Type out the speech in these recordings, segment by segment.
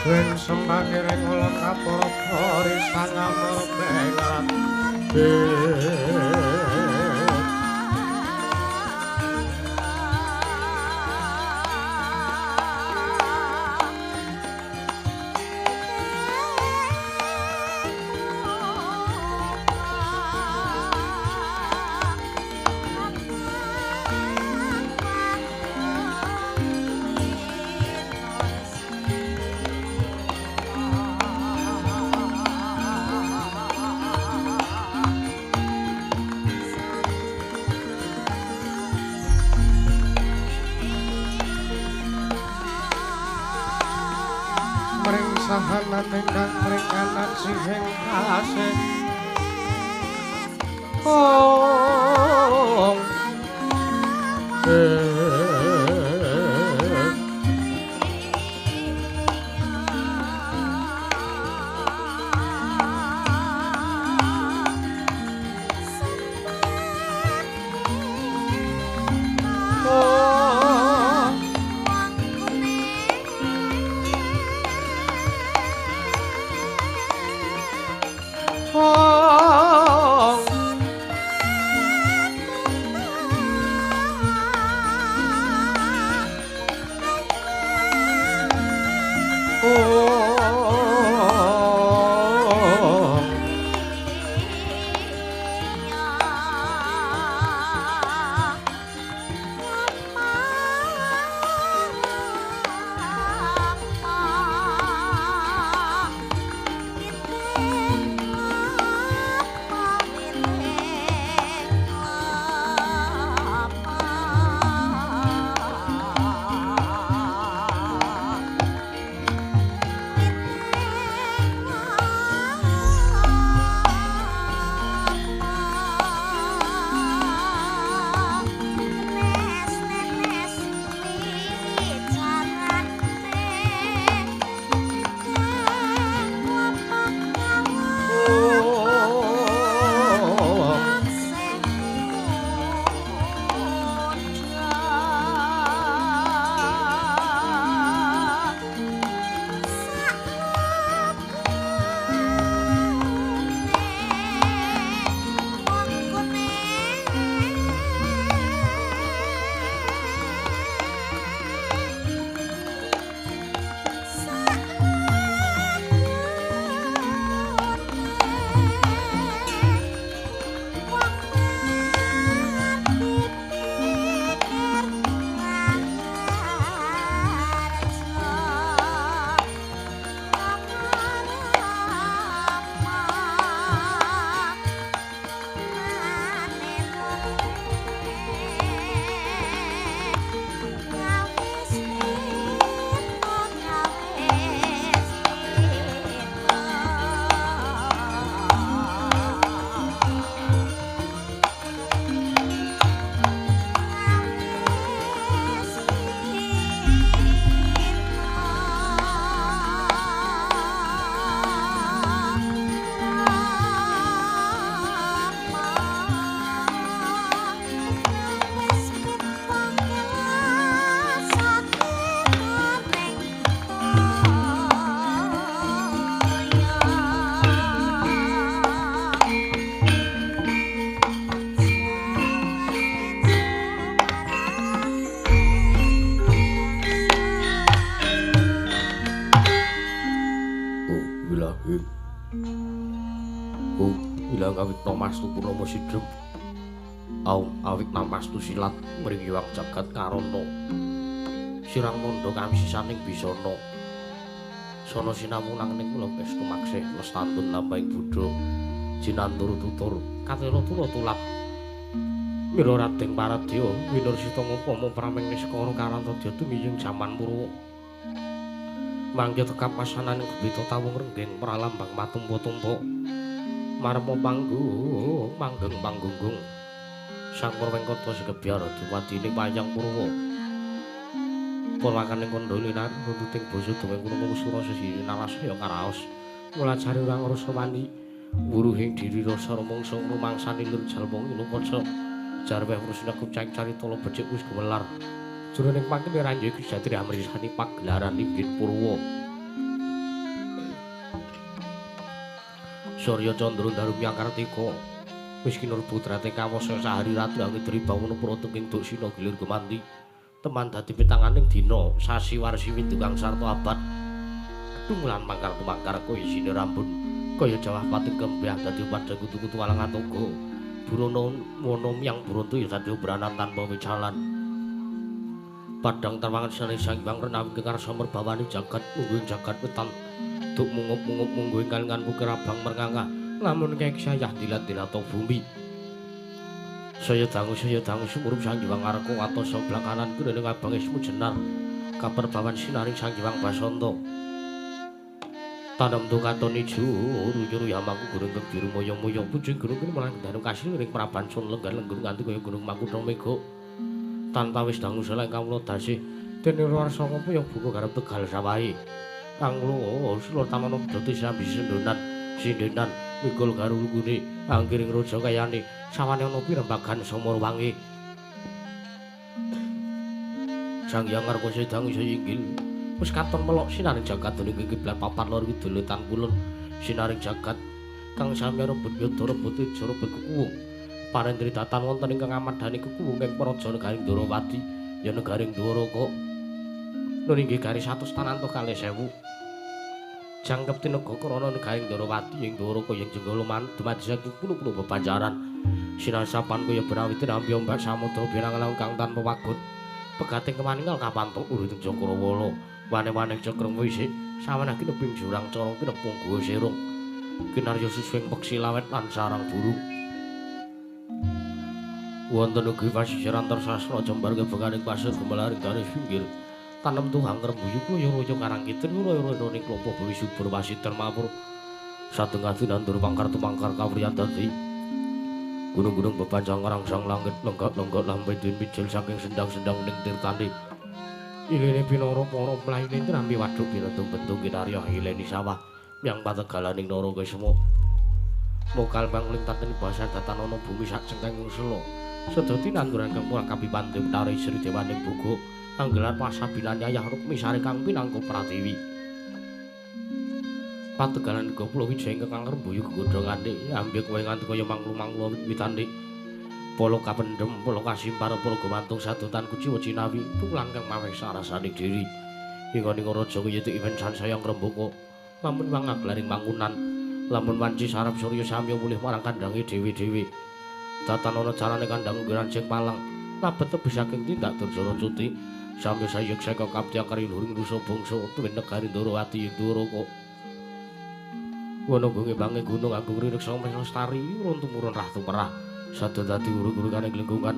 Ing sembakiring kula kapara risang amar bengat. Sahanan ingkang mringkanan sihing kasih ong Namastu Purnama Sidhem. Aum awit namastu silat mring iwang jagat karana. Sirang tandha kamsisaning bisana. Sana sinamunang ning kula pestu maksih lestantun lampahing Buddha. Jinantur tutur katela tura tulap. Mira Radeng Paradya winursita ngupama prameng niskara karantadya tumiyeng jaman Purwa. Mangke tekap masananing gebita tawung renggeng pralambang matumpa-tumpa. Marma panggung manggeng panggunggung. Sang Purwengkata segebyar dumadine wayang Purwa. Purwakaning kandha linar runtuting basa dongeng krama sura sesih narasaya karaos. Mulajari urang rasa wani wuruhing diri rasa rumangsa rumangsani lur jalma ngilukaca. Jarweh wrusna kucang carita becik wis gumelar. Jroning pangkene ranjaya Ki Jatri amrisani pagelaran inggih Purwa. Surya Candra Daru Hyang Kartika wis kinur putrate kawasa sahari ratu angidri bawana prata ing Duksina gilir gumanti teman dadi pitanganing dina sasi warsi windu kang sarta abad tunggulan mangkar tumangkar kaya isine rambut kaya jawah pati kembyah dadi padha kutu-kutu alang atoga burono wono miyang burontu ya dadi obranan tanpa wicalan padang terwangan sari sang Hyang renawi kekarsa merbawani jagat mungguing jagat wetan duk mungup-mungup mungguing kalingan bukir abang merngangah lamun keksayah dilat-dilata bumi saya dangu sumurup Sang Hyang Arka watasa blakanan kurene abang ismu jenar kaperbawan sinaring Sang Hyang Basanta tanem tukaton ijo uru-uru yamaku gurung kebiru moyo-moyo pucung gunung kene malah danu kasil ring praban sun lenggan lenggur nganti kaya gunung makutha mega tanpa wis dangu salah kawula dasih dene warsa apa ya buka garap Tegal sawahe kang lur tamono dadi sambi sendonan sindenan mikul garulugune anggiring raja kayane sawane ana pirembagan Samarawangi Sang Hyang Arka sedang isa inggil wis katon melok sinaring jagat dening kiblat papat lor kidul wetan kulon sinaring jagat kang sami rebut yudha rebut teja rebut kekuwung parendri datan wonten ingkang amadhani kekuwung ing praja negaring Ndorowati ya negaring Ndoraka nun inggih garis 142,000 jangkep tinega krana negaring Ndorowati ing Ndoraka ing Jenggala man dumadi saking puluh-puluh bebanjaran sinasapan kaya berawit nampi ombak samudra binangan kang tanpa wagut pegating kemaningal kapantuk urut Jakarawala wane-wane cekreng wisik sawenah kineping jurang corong kinepung guwa sirung kinarya suswing peksi lawet lan sarang burung wonten ugi pasisiran tersastra jembar kebekaning pasir gemelaring garis pinggir tanem tuhang rembuyu kaya-kaya karang kidul royo-royo ning klopo bawi subur wasiter mapur satengah dinandur pangkar tumangkar kawriyan dadi gunung-gunung bebanjang rangsang langit lenggak-lenggak lampe din mijil saking sendang-sendang ning tirtane ilene pinara para mlayune trampi waduk pinentung-bentung kinarya ileni sawah yang pategalaning Naraka Semua mokal pangling taten basa datan ana bumi sak cengkeng sela sedati nanduran kang kapipan Betari Sri Dewaning Boga anggelar pasabinan Yayah Rukmi Sari kang pinangka pratiwi pategalan 30 wijaya ingkang rembuyu gegodhongane ambek kowe nganti kaya manglu-manglu wit-witane polo kapendhem polo kasimpar polo gumantung sadotan kuciwa cinawi tulang kang maweh sarasaning diri ing raja kaya iwen sansaya ngrembaka lamun wangaglaring mangunan lamun wanci sarap surya samya mulih marang kandhange dhewe-dhewe datan ana carane kandhang nggrancing palang labet tebih saking tindak Durjana cuti samya sayek seka kaptya kariluhuring rusa bangsa tuwin negari Ndorowati Ndoraka wana gunge bange gunung agung rineksa lestari urun tumurun rah tumerah sada dadi urug-urugane lingkungan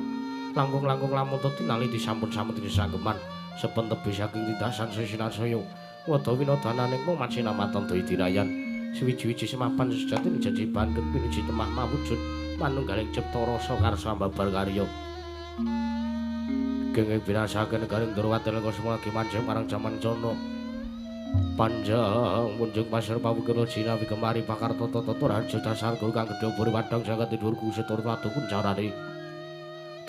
langkung-langkung lamun tinali disampun-sampun disanggeman sepen tebih saking tindasan sesinansaya wada winodananing macinamatan dewi dinayan suwiji-wiji semapan sejati janji bandhut pinuji temah mawujud manunggaling cipta rasa karsa babar karya genge binasake negaring Ndorowati lan semua lagi manjing marang jaman cana panjang munjung pasir pawukira jinawi kemari pakar tata tata raja dasar guru kang gedhe buri padang jagat dhuwur kusetur watu kuncarane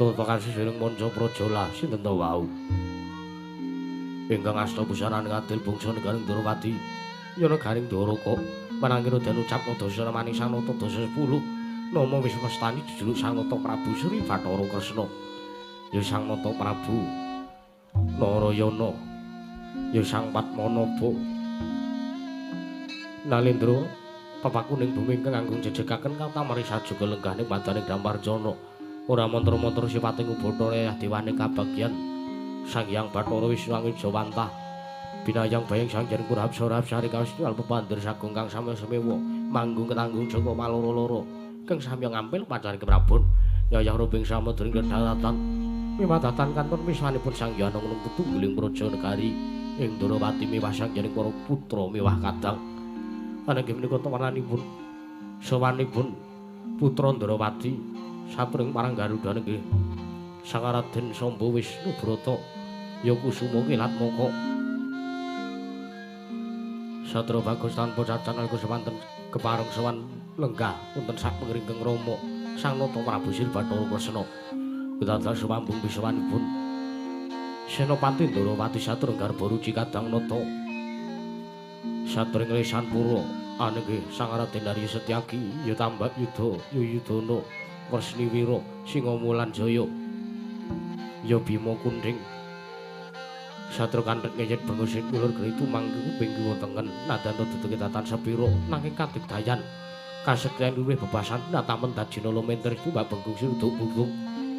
tata kasih sering manca praja sinten to wau ingkang asta busananing adil bangsa negaring Ndorowati ya negaring Ndoraka manangkira den ucap dasa maning Sang Nata dasa 10 nama wis mestani jejuluk Sang Nata Prabu Sri Bathara Kresna ya Sang Nata Prabu Narayana ya Sang Padmanaba Nalendra papakuning bumi ingkang anggung jejegaken katamari sajaga lenggahning madaning Damparjana ora mantra-mantra sipate ngubathara yah dewane kabagyan Sang Hyang Bathara Wisnu Angijawantah binayang bayang Sang Hyang Purhapsara Hapsari kawis pepandir sagung kang samya semewa manggung ketanggung jaka maloro-loro kang samya ngampil pacaring keprabon yayah ruping samudra ing daratan mimadatan kanton miswanipun Sang Hyang Anung tetunggiling praja negari ing Ndorowati miwah Sang Hyang para putra miwah kadang ananging menika tawananipun sowanipun putra Ndorowati satring marang Garuda nggih Sang Raden Samba Wisnu Brata ya Kusuma Kilatmaka Satria bagus tanpa cacat nalika semanten kepareng sowan lenggah wonten sak pengringkeng Rama Sang Nata Prabu Sri Bathara Kresna widados sumambung bisawanipun Senopati Ndorowati satring garba ruci kadang nata satring lesan pura Anengge Sang Raden Arya Setyaki ya Tambak Yuda Yuyudana Kresniwira Singamulan Jaya ya Bima Kunding Satru kanthet ngeyet bengusit ulur gritu mangke kuping kiwa tengen nadanta duduke tatan sepira nanging kadigdayan kasekten luwih bebasan natamen dajina lumenter tumbak bengkung siruduk bungkung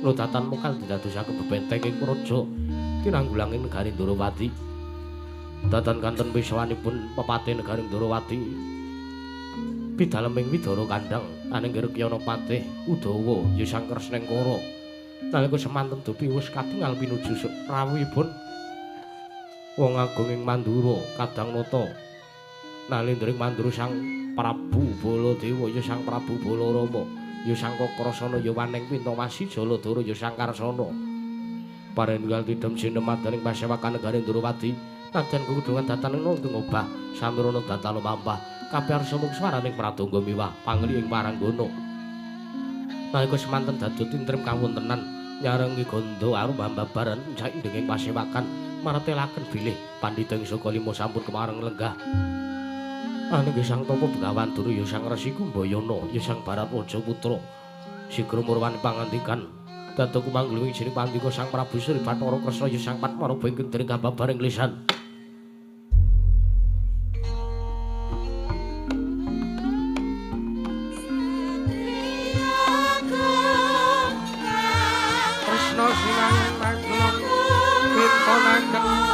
lodatan mokal didadosake bebenteng ing praja tinanggulangi negari Ndorowati. Datan kanten pisawanipun pepate negari Ndorowati pidaleming Widara Kandhang anengger Kyana Patih Udawa ya Sang Kresnengkara nalika semanten dupi wis katingal pinuju rawuhipun wong agung ing Mandura Kadang Nata nalindring Mandura Sang Prabu Baladewa ya Sang Prabu Balarama ya Sang Kakrasana ya Waneng Pintawasi Jaladara ya Sang Karsana parenggal tidem sinemadaning pasewakan negari Ndorowati nadyan kukudungan datan nuntung obah samirana datan lumampah kabeh arsa mung swaraning pradangga miwah pangli ing paranggana nalika semanten dadut tintrem kawontenan nyarengi gandha arum babaran saindenging pasewakan martelaken bilih pandhita ing saka lima sampun kemareng lenggah anengge Sang Tapa Begawan Duru ya Sang Resi Kumbayana ya Sang Baratwaja Putra sigra murwani pangandikan dados kumangglung ing pandika Sang Prabu Sri Bathara Kresna ya Sang Padmaraba ingkang dereng kababaring lisan. Kresna sinanging mangglung pintonaken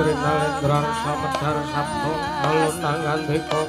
Srinalendra Samedar Sabda alun ngandika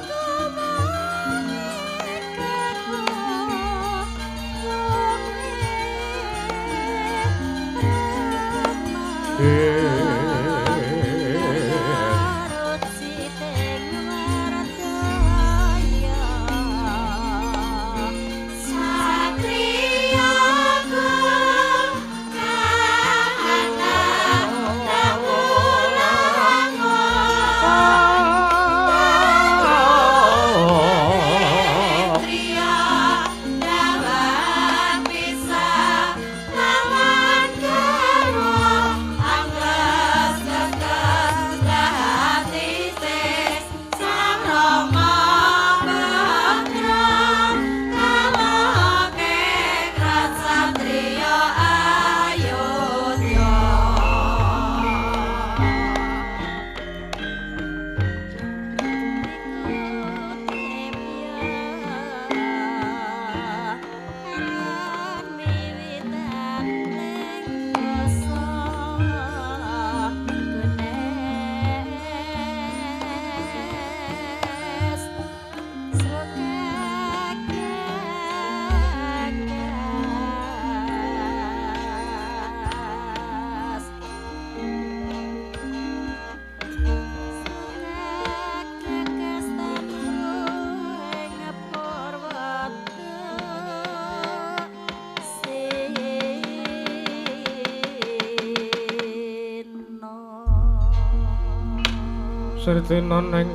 Sritina ning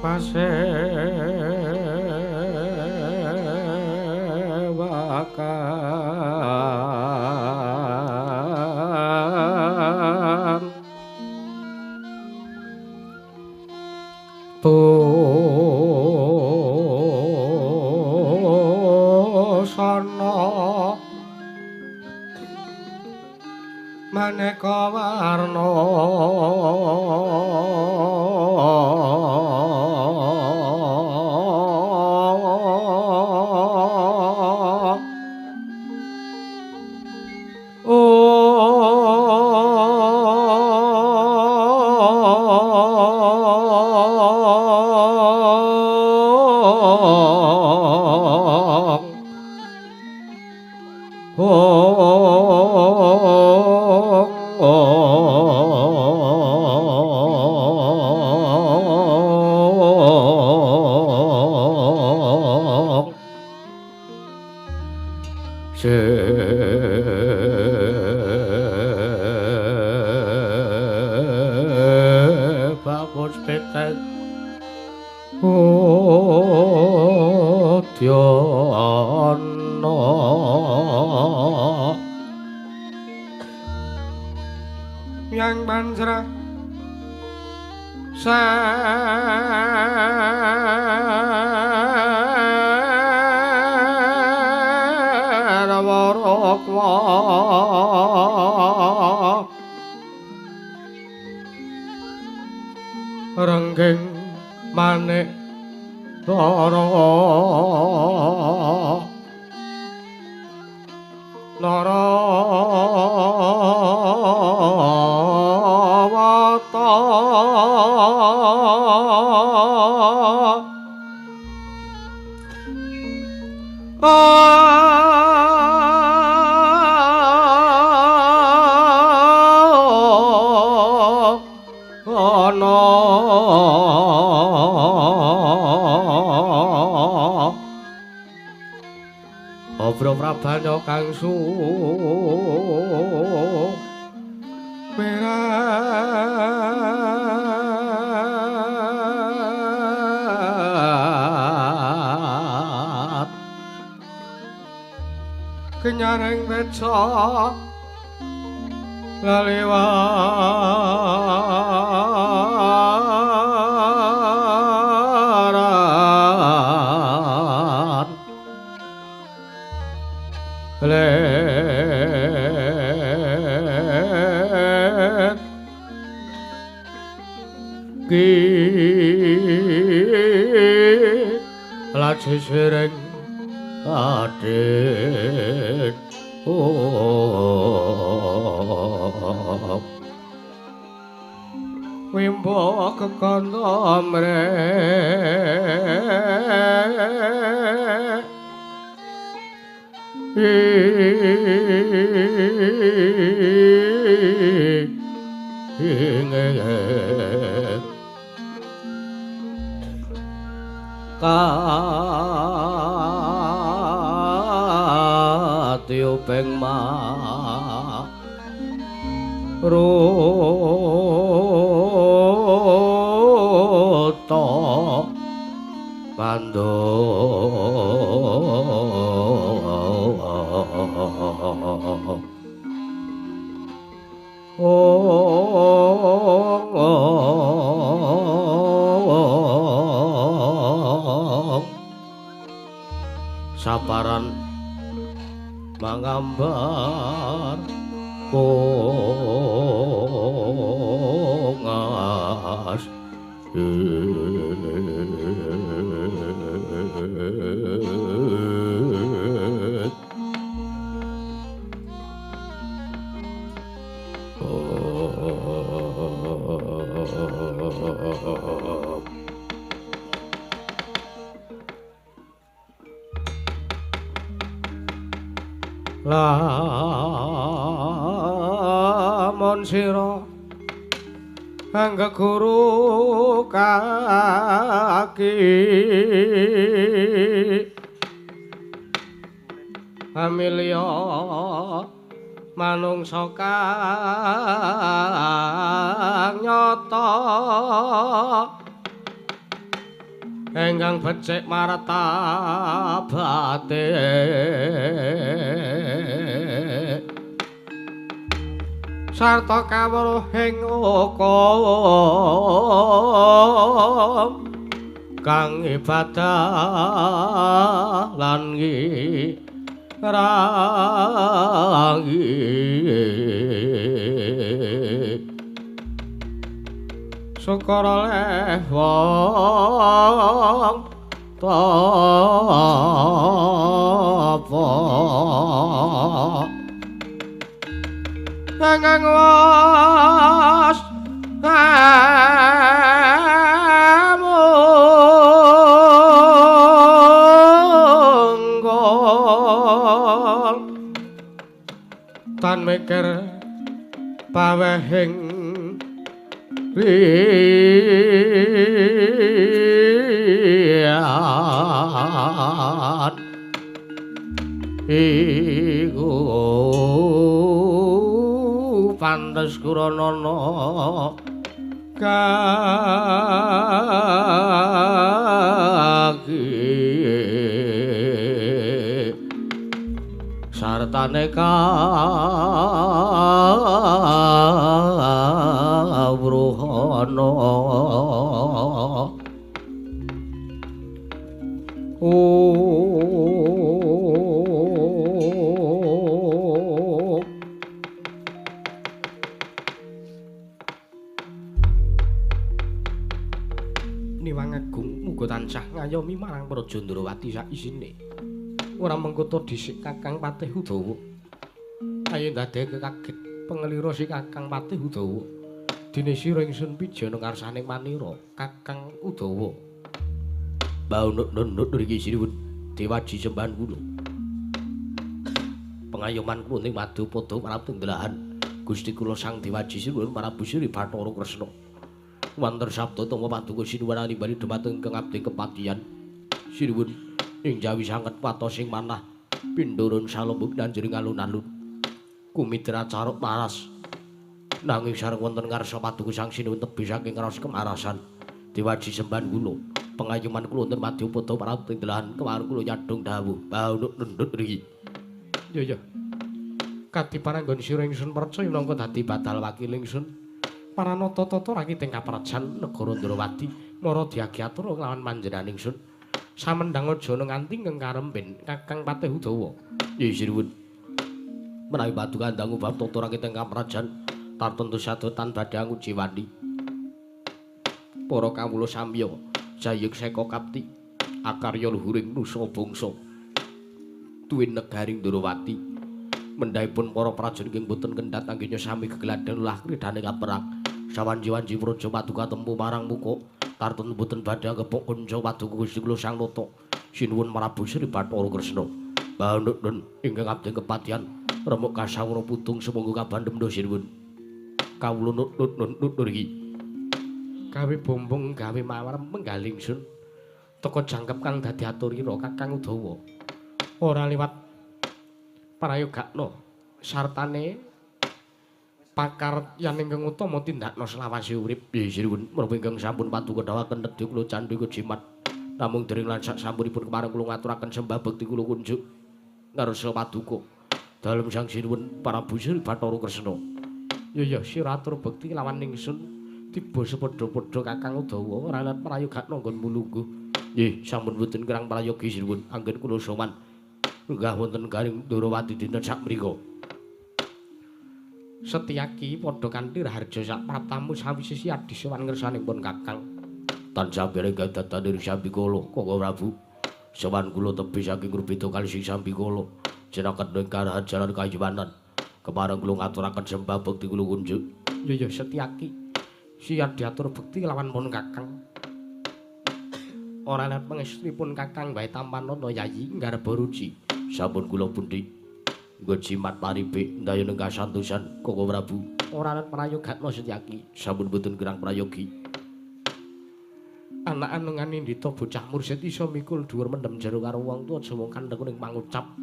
pasewakan busana maneka warna Bagus petek Udyana Yang Banjra Sarwarokwa Rengging manik Nara Narawata Ana Obro prabanya kang sumerat kenyaring beca laliwaran let ki laji sireng adit Wimbo kekanda mre Katyo peng ma ruta mando saparan mangambar kongas Lamun sira angga guru kaki Amelia manungsa kang nyata ingkang becik martabate sarta kawruhing hukum kang ibadah lan ngirangi syukur oleh wong tapa ingkang was Lan mikir pawehing liyan iku pantes kuranana kaki sartane kawruhana. Niwang Agung muga tansah ngayomi marang Praja Ndrawati sak isine. Ora mengkoto dhisik Kakang Patih Udawa. Ayo ndadekake kaget pengelira si Kakang Patih Udawa. Dene sira ingsun pijana ngarsaning manira Kakang Udawa. Baunuk nunut ngriki sinuwun dewaji sembahan kula. Pengayoman kula ning Madupada Prabu Ndelahan Gusti kula Sang Dewaji Sinuwun Prabu Sri Bathara Kresna. Wanter sabda tama paduka sinuwun nimbali dhumateng ingkang abdi kepatihan. Sinuwun ing jawi sanget watosing manah pindurun salembuk nanjering alun-alun. Kumitra caruk maras. Nanging sareng wonten ngarsa paduka Sang Sinuwun tebih saking raos kemarasan. Dewaji sembahan kula. Pengayoman kula wonten Madyabada Prabu Ndelahan kemareng kula nyadhong dawuh. Baunuk nundut mriki. Ya ya. Kadi paranggon sira ingsun percaya minangka dadi badal wakil ingsun. Paranata-tata rakiting kaprajan negara Ndrawati mara diagiatur kelawan panjenengan ingsun. Samendang aja nganti ingkang karemben Kakang Patih Udawa. Nggih sinuwun. Menawi paduka dangu bab tata rakiting kaprajan tartentu sadotan badhe angujiwani. Para kawula samya jayeng seka kapti akarya luhuring nusa bangsa tuwin negaring Ndrawati. Mendhahipun para prajurit ingkang boten kendhat anggenya sami gegladhen ulah kridhane kaperang. Sawanji-wanji praja paduka tempu marang muka tartun boten badhe kepuk kanca paduka Gusti kula Sang Nata. Sinuwun Prabu Sri Bathara Kresna. Baunuk nun ingkang abdi kepatihan remuk kasawura putung sumangga kabandhem sinuwun. Kawula nut nut nut ngriki. Gawe bombong gawe mawar menggal ingsun teka jangkep kang dadi aturira Kakang Udawa. Ora liwat prayogakna sartane pakaryan ingkang utama tindakna selawase urip. Nggih sinuwun, menapa ingkang sampun paduka dawuhaken nedya kula candhi kejimat. Namung dering lan sak sampunipun kepareng kula ngaturaken sembah bekti kula kunjuk ngarsa paduka dalem Sang Sinuwun Prabu Sri Bathara Kresna. Ya ya sira atur bekti lawan ingsun tiba sepadha-padha Kakang Udawa ora lan prayogakna nggonmu lungguh. Nggih sampun boten kirang prayogi sinuwun, anggen kula sowan lenggah wonten garing Ndrawati dinten sakmrika. Setyaki padha kanthi raharja sak praptamu sawise siadi sowan ngersaning pun Kakang. Tansah bereng dadaning Sambikala, Koko Prabu. Sowan kula tebih saking Rubeda kalih sing Sambikala. Jenaken ing karajaran kayuwanan. Kepareng kula ngaturaken sembah bekti kula kunjuk. Ya ya Setyaki. Siap diatur bekti lawan pun Kakang. Ora lan pangestripun Kakang wae tampanana Yayi nggarba ruci. Sampun kula pundi. Nggo jimat paribe ndayana kasantosan Koko Prabu. Ora lan prayogatna Setyaki. Sampun boten kirang prayogi. Anak anengan nindita bocah mursid iso mikul dhuwur mendem jero karo wong tuwa aja mung kandheng ning pangucap.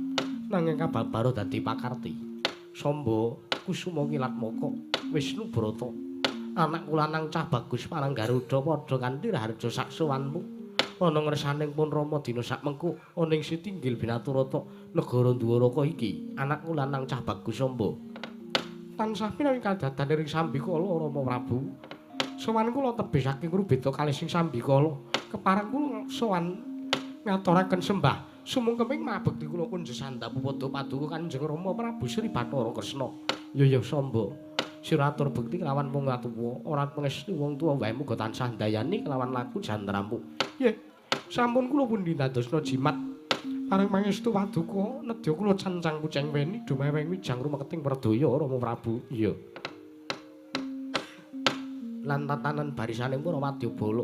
Nanging kababaro dadi pakarti. Samba Kusuma Kilatmaka Wisnu Brata. Anak lanang cah bagus marang Garuda padha kanthi raharja sak sowanmu. Ana ngersaning pun Rama dina sak mengko ana ing sitinggil Binaturata negara Dwaraka iki. Anak lanang cah bagus Samba. Tansah pinawi kadadan ing Sambikala Rama Prabu. Sowan kula tebih saking Rubeda kalih sing Sambikala. Kepareng kula sowan ngaturaken sembah sumungkeming mabekti kula kunjuk sandhap padha paduka Kanjeng Rama Prabu Sri Bathara Kresna. Ya ya Samba. Sira atur bekti kelawan wong tuwa, ora pangestu wong tuwa wae muga tansah ndayani kelawan laku jantramu. Nggih. Sampun kula pundi dadosna jimat. Pareng pangestu paduka nedya kula cancang kuceng weni dumeweng wijang rumeketing werdaya Rama Prabu. Iya. Lan tatanan barisaning para wadyabala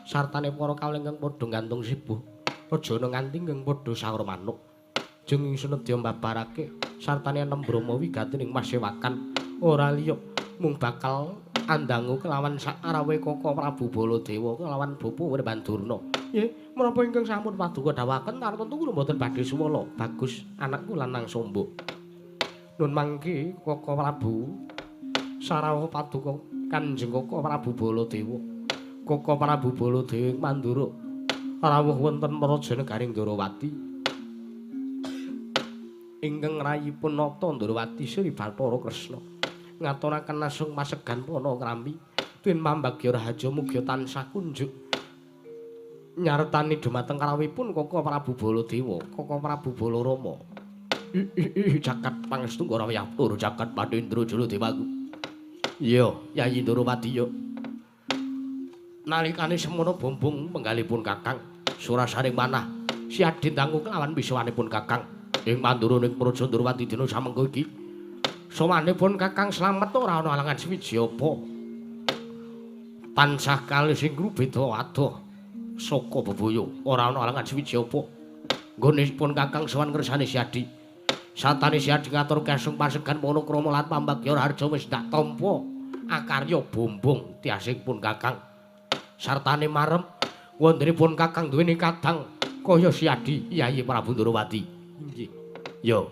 sartane para kawula ingkang padha gantung sibuh aja ana nganti ingkang padha sawur manuk. Jeng ingsun nedya mbabarake Sartane enem brama wigati ning masewakan ora liya mung bakal andangu kelawan sakarawe Koko Prabu Baladewa kelawan Bapa Werban Durna. Nggih, menapa ingkang sampun paduka dawuhaken tartemtu kula mboten badhe suwala. Bagus anakku lanang Sombo. Nun mangke Koko Prabu sarawuh paduka Kanjeng Koko Prabu Baladewa. Koko Prabu Baladewa ing Mandura rawuh wonten praja negaring Ndorowati. Ingkang rayipun nata Ndorowati Sri Bathara Kresna. Ngaturaken asung masegan pana krami twin pambagya rahaja mugi tansah kunjuk nyartani dumateng karawipun Koko Prabu Baladewa, Koko Prabu Balarama. Jagat pangestu ora wiyaptur jagat Pandhendra Jala Dewaku. Iya, Yayi Ndorowati ya. Nalikane semono bombong penggalipun Kakang surasaring manah siadin dangu kelawan misuwanipun Kakang ing Mandura ning Praja Ndorowati dina samengko iki. Sowanipun Kakang slamet ora ana alangan suwiji apa. Tansah kalih sing grubeda adoh saka bebaya ora ana alangan suwiji apa. Nggonipun Kakang sowan ngersane Siadi. Satane Siadi ngatur kesung pasegan panakrama lan pambagya raharja wis ndak tampa akarya bombong tiasipun Kakang. Sartane marem wontenipun Kakang duweni kadang kaya Siadi Yayi Prabu Ndorowati. Inggih. Ya.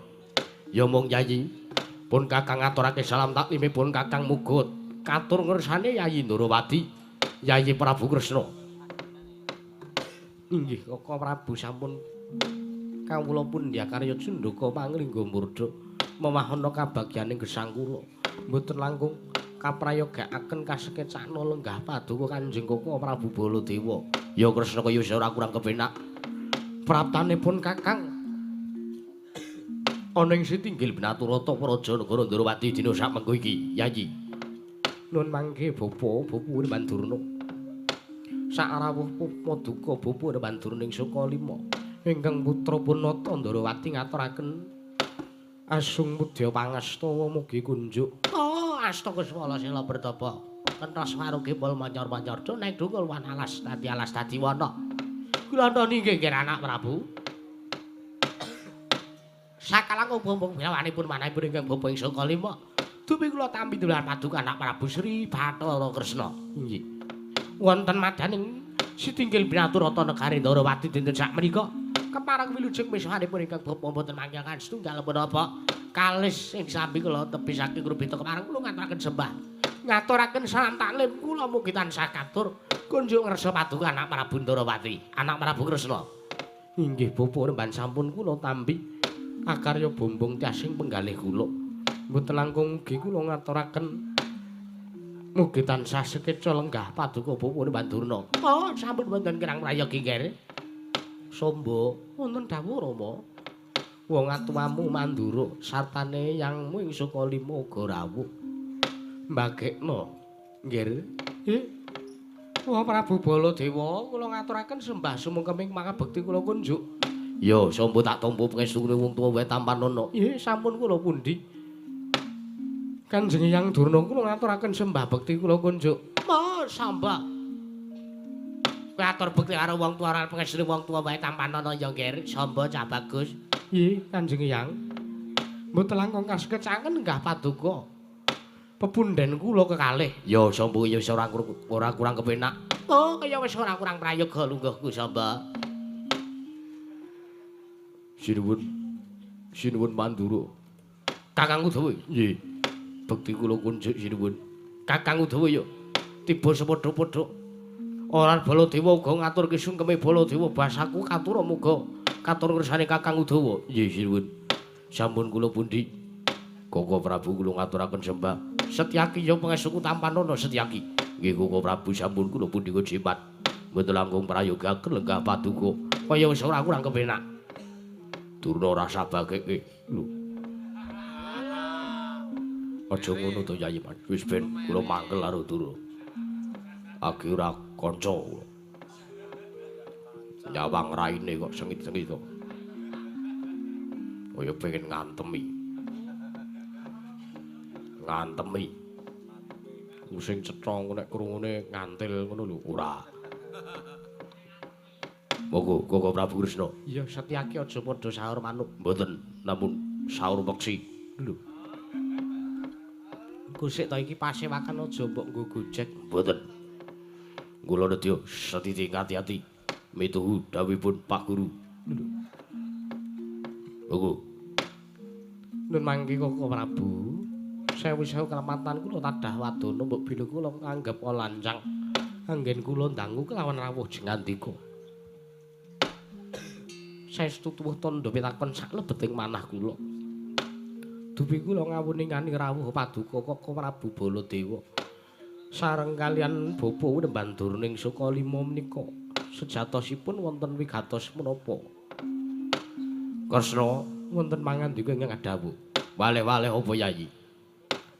Ya mung Yayi. Pun Kakang ngaturake salam taklimipun Kakang muga katur ngersane Yayi Ndorowati, Yayi Prabu Kresna. Inggih, Koko Prabu sampun kawula pundhyakarya cundhaka panglingga murda mewahana kabagyaning gesang kula. Mboten langkung kaprayogakaken kasekecakna lenggah paduka Kanjeng Koko Prabu Baladewa. Ya Kresna kaya wis ora kurang kepenak. Praptanipun Kakang ana ing sitinggil Binaturata Praja Negara Ndorowati dina samengko iki, Yayi. Nun mangke bapa, Bapa Werban Durna. Sakrawuh paduka Bapa Werban Durna ing Sukalima, ingkang putra punata Ndorowati ngaturaken asung mudya pangastawa mugi kunjuk. Oh, asta kuswala sila bertapa. Kentos warugi pol mancar-mancar do nek dungul wan alas dadi alas dadi wana. Kula ntoni nggih nggih anak Prabu. Sakalang bombong wilawanipun manahipun ingkang bapa ing Sukalima. Dumi kula tampi dolan paduka anak Prabu Sri Bathara Kresna. Inggih. Wonten madaning sitinggil Binaturata negari Ndorowati dinten sakmenika kepareng wilujeng misuhanipun ingkang bapa mboten manggihaken setunggal menapa kalis ing sambi kula tebih saking grubita kepareng kula ngaturaken sembah. Ngaturaken salam taklim kula mugi tansah katur kunjuk ngresa paduka anak Prabu Ndorowati, anak Prabu Kresna. Inggih bapa remban sampun kula tampi akarya bombong tiasing penggalih kula. Mboten langkung mugi kula ngaturaken mugi tansah sekeca lenggah paduka Bapa Werban Durna. Oh, sampun wonten kirang prayogi nggih. Sombo, wonten dawuh Rama. Wong atuwamu Mandura sartane yangmu ing Sukalima uga rawuh. Mbagekno, nggih. Nggih. Wah Prabu Baladewa, kula ngaturaken sembah sumengkeming mangabekti kula kunjuk. Ya, Sombo tak tampa pangestune wong tuwa wae tampanana. Nggih, sampun kula pundi. Kanjeng Hyang Durna kula ngaturaken sembah bekti kula kunjuk. Oh, sambah. Kowe atur bekti karo wong tuwa ora pangestune wong tuwa wae tampanana ya, Nggih. Samba cah bagus. Nggih, Kanjeng Hyang. Mboten langkung kasekecaken lenggah paduka pepundhen kula kekalih. Ya, Samba ya wis ora kurang kepenak. Oh, kaya wis ora kurang prayoga lungguhku, Samba. Sinuwun sinuwun Mandura. Kakang Udawa. Nggih. Bekti kula kunjuk sinuwun. Kakang Udawa ya tiba sepadha-padha. Ora Baladewa uga ngaturke sungkeme Baladewa basaku katura muga katur ngersane Kakang Udawa. Nggih sinuwun. Sampun kula pundi. Koko Prabu kula ngaturaken sembah. Setyaki ya pangestuku tampanana Setyaki. Nggih Koko Prabu sampun kula pundi jimat. Mboten langkung prayogaken lenggah paduka. Kaya wis ora kurang kepenak. Durna ora sabageke. Lho. Aja ngono to Yayi Mas. Wis ben kula mangkel karo Durna. Agi ora kanca kula. Nyawang raine kok sengit-sengit to. Kaya pengen ngantemi. Ngantemi. Sing cetha nek krungune ngantil ngono lho, ora. Monggo Koko Prabu Kresna. Iya, Setyaki aja padha sahur manuk. Mboten, namun Saur peksi. Lho. Engko sik ta iki pasewakan aja mbok nggo Gojek. Mboten. Kula nedya setiti ati-ati mituhu dawuhipun Pak Guru. Lho. Monggo. Nun mangke Koko Prabu. Sewu-sewu kelematan kula tadah wadana mbok bilih kula nganggep lancang. Anggen kula ndangu kelawan rawuh jengandika. Saestu tuwuh tandha pitakon sak lebeting manah kula. Dupi kula ngawuningani rawuh paduka Koko Prabu Baladewa. Sareng kalian bapa Nemban Durning Sukalima menika sejatosipun wonten wigatos menapa? Kresna wonten pangandika ingkang adhawuh. Waleh-waleh apa Yayi?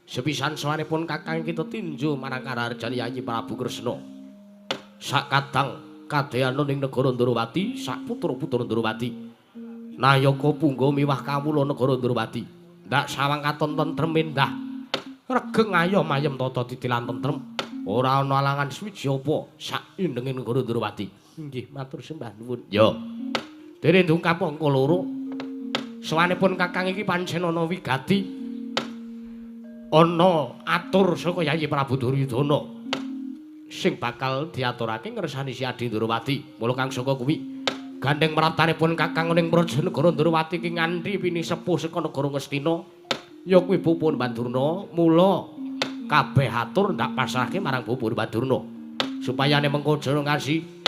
Sepisan sawanipun kakang kita tinju marang karaharjan Yayi Prabu Kresna. Sakadang kadeyana ning negara Ndrawati, sak putra-putra Ndrawati. Nayaka punggawa miwah kawula negara Ndrawati. Ndak sawang katon tentrem endah. Regeng ayom ayem tata titi lan tentrem. Ora ana alangan suwiji apa sak indenge negara Ndrawati. Inggih, matur sembah nuwun. Ya. Dene ndungkap angka loro. Sawanipun kakang iki pancen ana wigati. Ana atur saka Yayi Prabu Duryudana sing bakal diaturake ngresani si Adi Ndrawati. Mula kang saka kuwi gandeng mratanipun kakang ning praja negara Ndrawati iki nganti pini sepuh saka negara Ngastina ya kuwi Bapa Bandurna. Mula kabeh atur ndak pasrahke marang Bapa Bandurna supayane mengko aja ngasi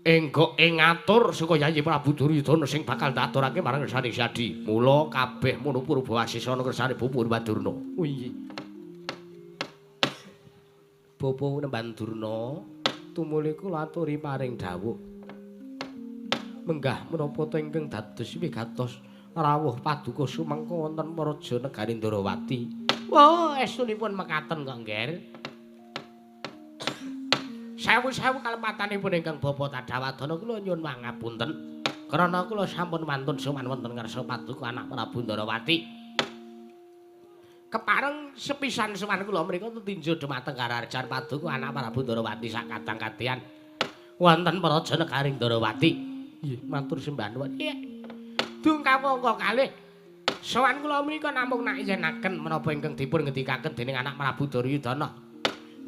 enggok ing ngatur saka Yayi Prabu Duryudana sing bakal diaturake marang ngersane Si Adi. Mula kabeh mono purba asisana ngersane Bapa Bandurna. Oh iya. Bapa Bandurna tumuli kula aturi paring dawuh. Menggah menapa ta ingkang dados wigatos rawuh paduka sumangka wonten praja negari Ndrawati. Wah, estunipun mekaten kok, Ngger. Sewu-sewu kalepatanipun ingkang bapa Tadawadana kula nyuwun pangapunten krana kula sampun wantun sowan wonten ngarsa paduka anak Prabu Ndrawati. Kepareng sepisan sowan kula mriku tetinju dumateng karaharjan paduka anak Prabu Ndrawati sakadang kadeyan wonten praja negari Ndrawati. Nggih, matur sembah nuwun. Iya. Dungkap angka kalih. Sowan kula menika namung nak yenaken menapa ingkang dipun ngendikaken dening anak Prabu Duryudana.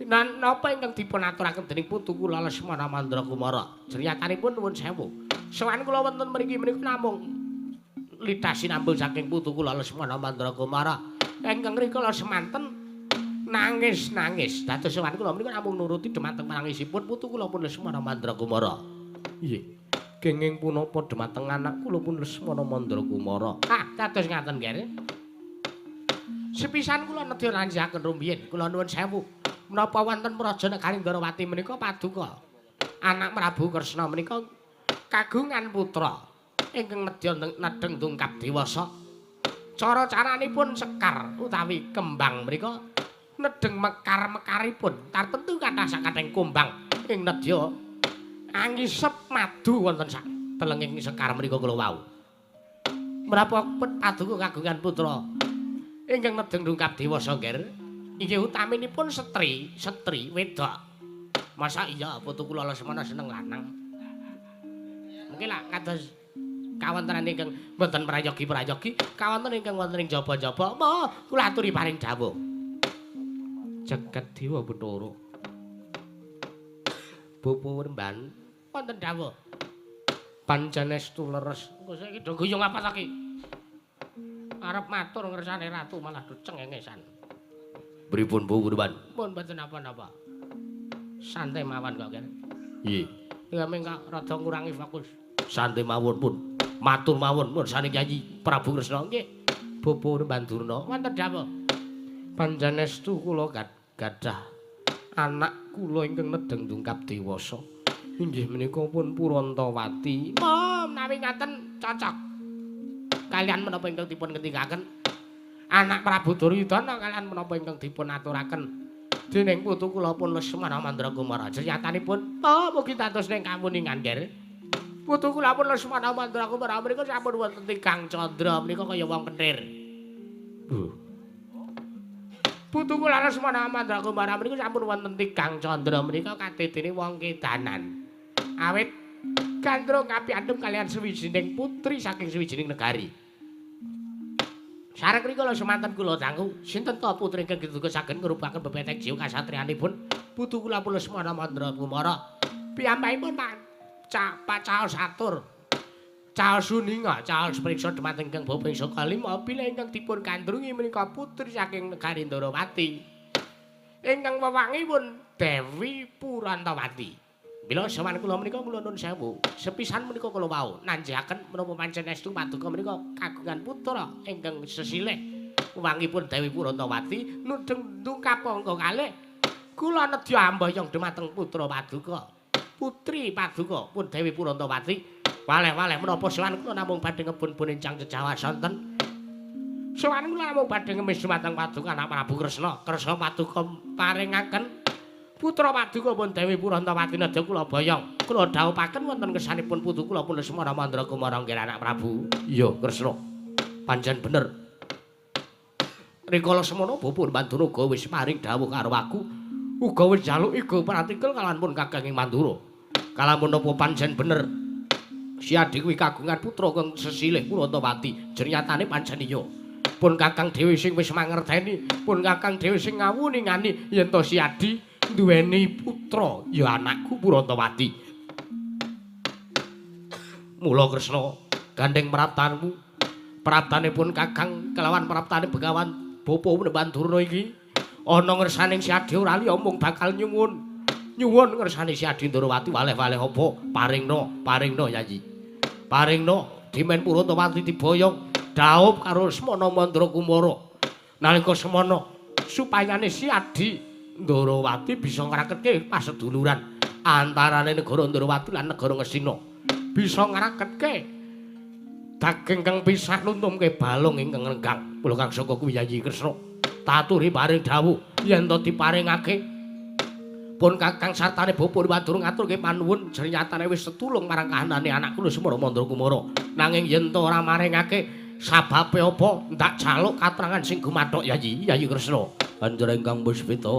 Napa ingkang dipun aturaken dening putu kula Lesmana Mandra Kumara. Jernyatanipun nuwun sewu. Sowan kula wonten mriki menika namung litasinambung saking putu kula Lesmana Mandra Kumara. Ingkang rikala semanten nangis-nangis. Dados sowan kula menika namung nuruti dumateng panangisipun putu kula pun Lesmana Mandra Kumara. Nggih. Kenging punapa dumateng anak kula pun Lesmana Mandra Kumara. Ah, dados ngaten nggih. Sepisan kula nedya lanjaken rumiyin, kula nuwun sewu. Menapa wonten praja negari Ndrawati menika paduka anak Prabu Kresna menika kagungan putra ingkang nedya nedheng dungkap dewasa. Cara-caranipun sekar utawi kembang menika nedheng mekar-mekaripun tartemtu kathah sakathahing kumbang ing nedya angisep madu wonten sak telenging sekar menika kula wau. Menapa paduka kagungan putra ingkang nedheng dungkap dewasa, Ngger? Inggih utaminipun setri, setri wedok. Masa iya putu kula Lesmana seneng lanang. Mungkin lah kados kawontenan ingkang mboten prayogi-prayogi, kawonten ingkang wonten ing jaba-jaba, mo kula aturi paring dawuh. Jagat Dewa Bathara. Bapa Remban wonten dawuh. Panjanestu leres. Engko saiki do guyung apa ta ki? Arep matur ngersane ratu malah do cengengesan. Pripun Bu Kurban? Pun mboten napa-napa. Santai mawon kok, Ger. Nggih. Ya mung rada ngurangi fokus. Santai mawon pun. Matur mawon ngersane Kyai Prabu Kresna. Nggih. Bapa Bandurna wonten dawuh. Panjanestu kula gadah anak kula ingkang nedheng dungkap dewasa. Inggih menika pun Purantawati. Oh, menawi ngaten cocok. Kalian menapa ingkang dipun ngendikaken anak Prabu Duryudana kalian menapa ingkang dipun aturaken dening putu kula pun Lesmana Mandra Kumara. Nyatanipun oh mugi dados ning kawuningan, Ger. Putu kula pun Lesmana Mandra Kumara menika sampun wonten tigang candra menika kaya wong kentir. Putu kula Lesmana Mandra Kumara menika sampun wonten tigang candra menika kadedene wong kedanan. Awit gandrung kapiandhem kalian sawijining putri saking sawijining negari. Sareng rikala semanten kula dangu sinten ta putri ingkang duka saged ngrupaken bebeteng jiwa kasatriyanipun putu kula pun Lesmana Mandra Kumara. Piyambakipun Pak caos atur. Caos suninga, caos priksa dhumateng ingkang bapa ing saka lima bilih ingkang dipun kandrungi menika putri saking negari Ndorowati. Ingkang wewangipun Dewi Purantawati. Mila sowan kula menika kula nuwun sewu. Sepisan menika kula wau nanjaken menapa pancen estu paduka menika kagungan putra ingkang sesilih wewangipun Dewi Purantawati nudheng ndungkap angka kalih. Kula nedya amboyong dhumateng putra paduka. Putri paduka pun Dewi Purantawati. Waleh-waleh menapa sowan kula namung badhe ngebun-bun encang jejawa sonten. Sowan kula namung badhe ngemis dhumateng paduka anak Prabu Kresna. Kresna paduka paringaken putra paduka pun Dewi Purantawati nedya kula boyong. Kula dhawuhaken wonten kesanipun putu kula pun Lesmana Mandra Kumara nggih anak Prabu. Iya, Kresna. Pancen bener. Rikala semono Bapak Mandura uga wis paring dhawuh karo aku. Uga wis njaluk iga pratikel kalawan pun Kakang ing Mandura. Kalamun napa pancen bener. Si Adi kuwi kagungan putra kang sesilih Purantawati. Jernyatane pancen iya. Pun Kakang dhewe sing wis mangerteni, pun Kakang dhewe sing ngawuningani yen to si Adi duweni putra ya anakku Purantawati. Mula Kresna gandeng praptanmu, praptanipun Kakang kelawan praptane Begawan Bapa Mandurna iki ana ngersaning si Adi ora liya mung bakal nyuwun. Nyuwun ngersane si Adi Ndorowati waleh-waleh apa paringna, paringna Yayi. Paringna dimen Purantawati diboyong dhaup karo Semana Mandra Kumara. Nalika semana supayane si Adi Ndorowati bisa ngraketke paseduluran antarane negara Ndorowati lan negara Ngastina. Bisa ngraketke daging kang pisah luntumke balung ingkang renggang. Kula kang saka kuwi Yayi Kresna taturi paring dhawuh yen to diparingake pun Kakang sartane Bapa Mandura ngaturke panuwun jernyatane wis tetulung marang kahanane anakku Lesmana Mandra Kumara. Nanging yen to ora maringake sababe apa ndak jaluk katrangan sing gumathok Yayi, Yayi Kresna. Banjur ingkang puspita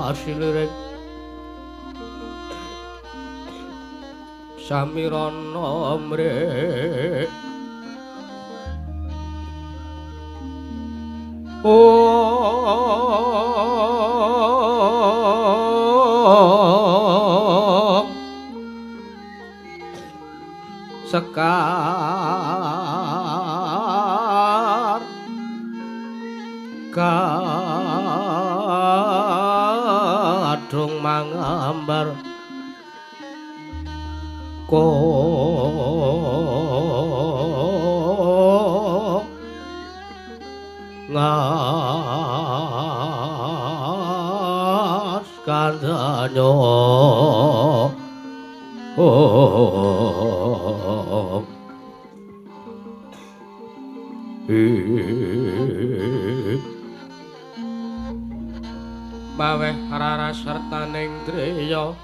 kasiliring samirana mrek sekar kadung mangambar ko ngas kandhanyo maweh rara sertaning driya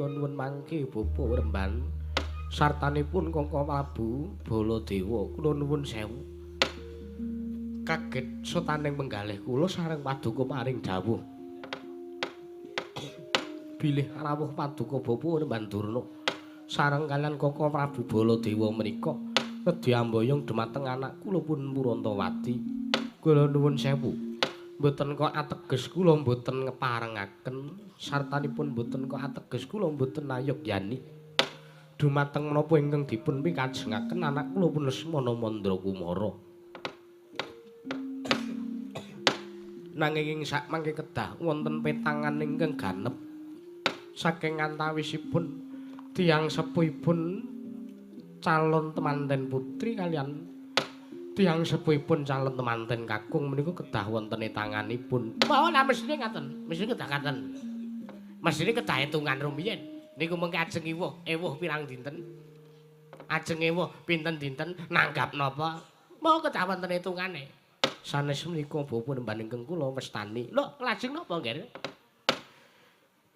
Nuwun mangke Bapa Remban sartanipun Kaka Prabu Baladewa kula nuwun sewu. Kaget sotaning penggalih kula sareng paduka paring dawuh bilih rawuh paduka Bapa Remban Durna sareng kaliyan Kaka Prabu Baladewa menika nedya amboyong dhumateng anak kula pun Purantawati. Kula nuwun sewu. Mboten kok ateges kula mboten ngeparengaken sartanipun mboten kok ateges kula mboten ayogyani dumateng menapa ingkang dipun pikajengaken anak kula pun Lesmana Mandra Kumara. Nanging ing sakmangke kedah wonten petangan ingkang ganep saking antawisipun tiyang sepuhipun calon temanten putri kaliyan Tiyang sepuhipun calon temanten kakung menika kedah wontene tanganipun. Wah, lah mesthine ngaten. Mesthine kedah ngaten. Mesthine kedah hitungan rumiyin. Niku mengke ajeng iwuh, ewuh pirang dinten. Ajeng ewuh pinten dinten nanggap napa? Mau kedah wonten hitungane. Sanes menika bapa nemban ingkang kula wastani. Lho, lajeng napa nggih?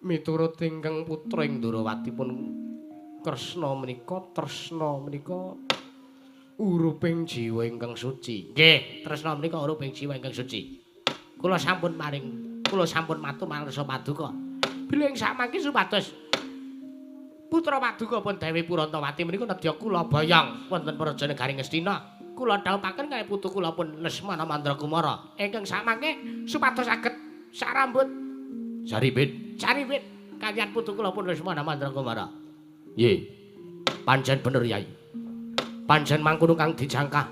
Miturut ingkang putra ing Ndrawati pun Kresna menika tresna menika uruping jiwa ingkang suci. Nggih, tresna menika uruping jiwa ingkang suci. Kula sampun maring, kula sampun matur marsa paduka. Bilih ing sakmangke supados putra paduka pun Dewi Purantawati menika nedya kula boyong wonten praja negari Ngastina. Kula dhawuhaken kaliyan putu kula pun Lesmana Mandrakumara ingkang sakmangke supados saged sarambut saribit saribit kaliyan putu kula pun Lesmana Mandrakumara. Nggih. Pancen bener Yai. Pancen mangkono kang dijangkah.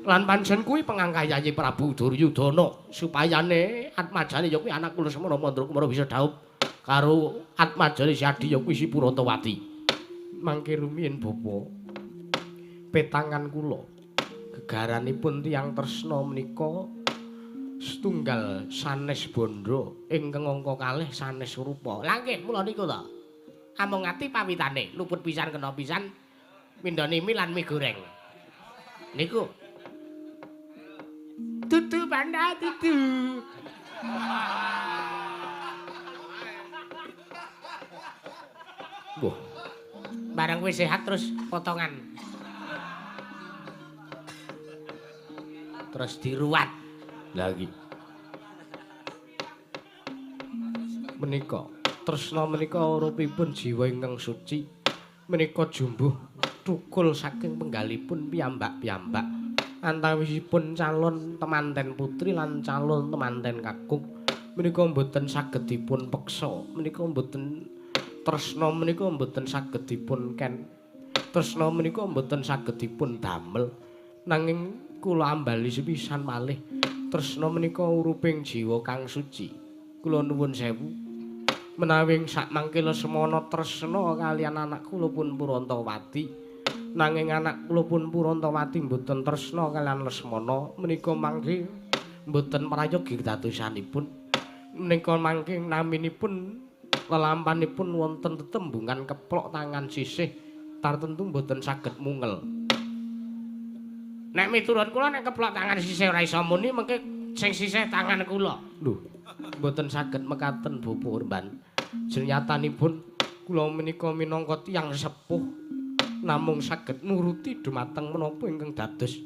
Lan pancen kuwi pengangkah Yayi Prabu Duryudana supayane atmajane ya kuwi anak kula Lesmana Mandrakumara bisa dhaup karo atmajane si Adi ya kuwi si Purantawati. Mangke rumiyin bapa petangan kula gegaranipun tiyang tresna menika setunggal sanes bandha ingkang angka kalih sanes rupa. Lah nggih mula niku to. Amung ati pawitane luput pisan kena pisan mindhani mie lan mie goreng. Niku dudu panda dudu. Wah. Bareng wis sehat terus potongan. Terus diruat lagi. Menika tresna menika urupipun jiwa ingkang suci menika jumbuh thukul saking penggalipun piyambak-piyambak antawisipun calon temanten putri lan calon temanten kakung menika mboten saged dipun peksa, menika mboten tresna menika mboten saged dipun ken, tresna menika mboten saged dipun damel. Nanging kula ambali sepisan malih tresna menika uruping jiwa kang suci. Kula nuwun sewu menawi sakmangke Lesmana tresna kaliyan anak kula pun Purantawati, nanging anak kula pun Purantawati mboten tresna kaliyan Lesmana menika mangke mboten prayogi kedadosanipun. Menika mangke naminipun lelampanipun wonten tetembungan keplok tangan sisih tartentu mboten saged mungel. Nek miturut kula nek keplok tangan sisih ora iso muni mengke sing sisih tangan kula. Lho, mboten saged mekaten Bapak Urban. Jenyatanipun kula menika minangka tiyang sepuh namung saged nuruti dumateng menapa ingkang dados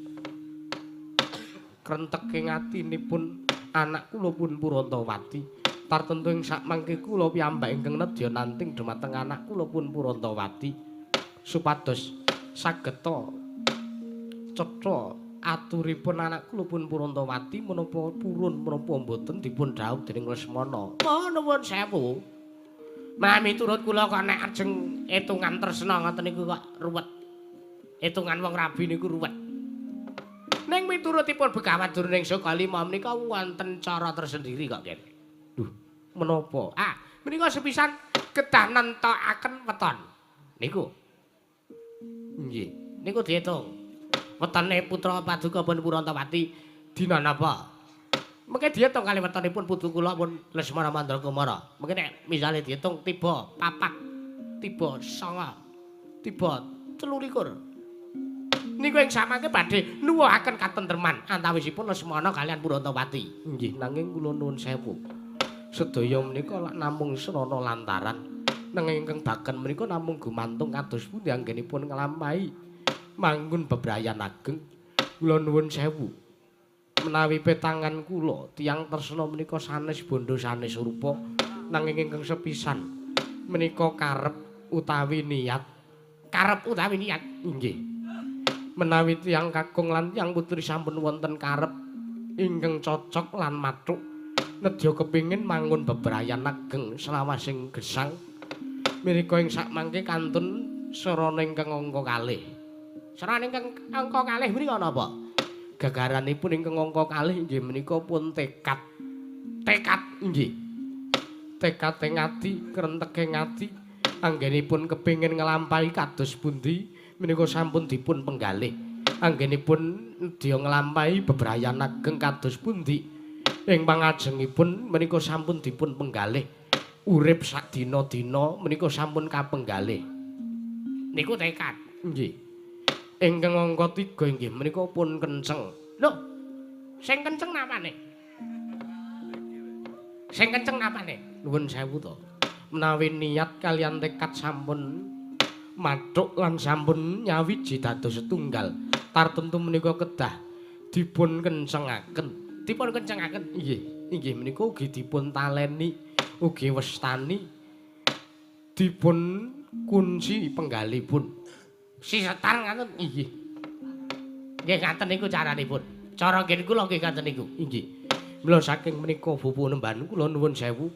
krenteke atinipun anak kula pun Purantawati. Tartentu ing sakmangke kula piyambak ingkang nedya nanting dumateng anak kula pun Purantawati supados sageta cetha aturipun anak kula pun Purantawati menapa purun menapa mboten dipun dhawuh dening Lesmana. Oh, nuwun sewu. Menawi miturut kula kok nek ajeng etungan tresna ngoten niku kok ruwet. Etungan wong rabi niku ruwet. Ning miturutipun Begawan Durning Sukalima menika wonten cara tersendiri kok, Ken. Duh, menapa? Ah, menika sepisan kedah nentokaken weton. Niku. Nggih. Niku diitung. Wetone putra paduka pun Purantawati dina napa? Mengke diitung kali wetonipun putu kula pun Lesmana Mandrakumara. Mengke nek misale diitung tiba 4, tiba 9, tiba 23. Niku ing samangke badhe nuwuhaken katentreman antawisipun Lesmana kaliyan Purantawati. Nggih, nanging kula nuwun sewu. Sedaya menika lak namung srana lantaran nanging ingkang baken menika namung gumantung kados pundi anggenipun nglampahi manggun bebrayan ageng. Kula nuwun sewu. Menawi petangan kula tiyang tresna menika sanes bandha sanes rupa, nanging ingkang sepisan menika karep utawi niat. Karep utawi niat. Nggih. Menawi tiyang kakung lan tiyang putri sampun wonten karep ingkang cocok lan mathuk nedya kepingin mangun bebrayan ageng selawasing gesang menika ing sakmangke kantun sarana ingkang angka kalih. Sarana ingkang angka kalih menika napa? Gagaranipun ingkang angka kalih inggih menika pun tekad. Tekad nggih. Tekad ing ati, krentege ati, anggenipun kepingin nglampahi kados pundi menika sampun dipun penggalih. Anggenipun nedya nglampahi bebrayan ageng kados pundi ing pangajengipun menika sampun dipun penggalih. Urip sak dina-dina menika sampun kapenggalih. Niku tekad. Nggih. Ingkang angka 3 inggih menika pun kenceng. Lho, sing kenceng napane? Sing kenceng napane? Nuwun sewu to. Menawi niat kalian tekad sampun mathuk lan sampun nyawiji dados setunggal, tartemtu menika kedah dipun kencengaken. Dipun kencengaken? Nggih. Inggih menika ugi dipun taleni, ugi westani, dipun kunci penggalipun. Sisetar ngaten? Nggih. Nggih ngaten niku caranipun. Cara nggih kula nggih ngaten niku. Nggih. Mila saking menika Bapak Nemban kula nuwun sewu.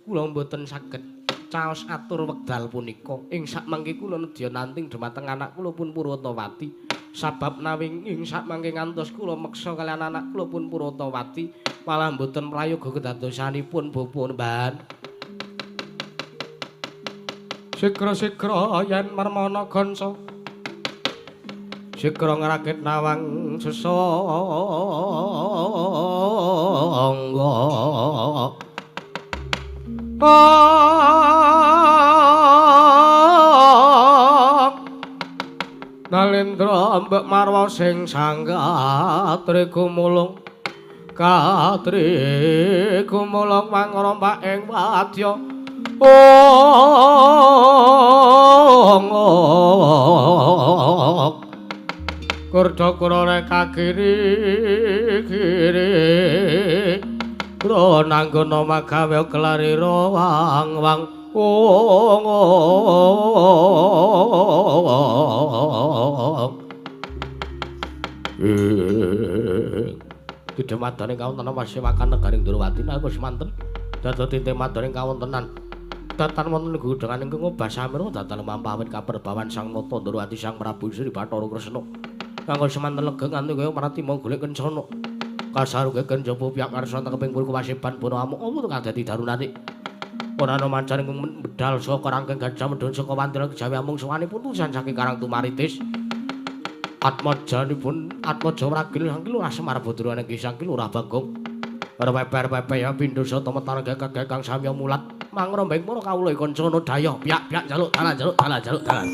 Kula mboten saged caos atur wekdal punika. Ing sakmangke kula nedya nanting dhumateng anak kula pun Purwatawati. Sabab nawi ing sakmangke ngantos kula meksa kaliyan anak kula pun Purwatawati malah mboten prayoga kedadosanipun Bapak Nemban. Sigra-sigra yen marmana gonco sigra ngrakit nawang sesangga. Nalendra mbek marwa sing sanggatri gumulung katri gumulung mangrompak ing wadya. Kurda-kura reka kiri kiri kura nanggono magawe kelarira wang wang ong. Kidemadaning kawontenan wasiwakan negaring Ndrawati nalika semanten dados tinte madaning kawontenan datan wonten gudhangan ingkang obah samira datan mampawit kaperbawan Sang Nata Ndrawati Sang Prabu Sri Bathara Kresna kanggo semanten lega nganti kaya pratima golek kencana kasaruke kenjaba piyak karsa tengeping purwa kawasiban bono amuk apa to kadadi darunane ora ana mancan ingkang medal saka rangkeng gajah medhun saka wandra kejawi amung sowanipun tusan saking Karang Tumaritis atmajanipun atmaja ragil saking Lurah Semar Badrane saking Lurah Bagong repeper-pepe ya pindho sata metar gagah kang samya mulat mangrombeng para kawula kancana dayah piyak-piyak njaluk dalan njaluk dalan njaluk dalan.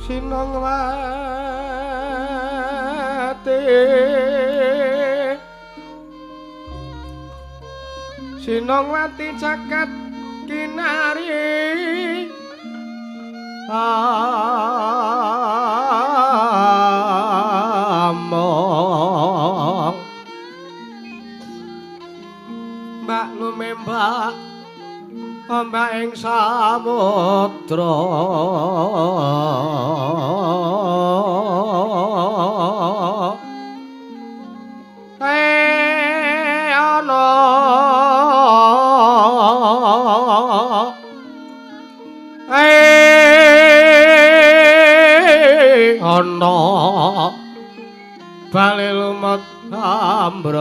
Sinongwati Sinongwati jagat kinari among mbak lumembak ombak ing samudra ana ana bali lumut ambrek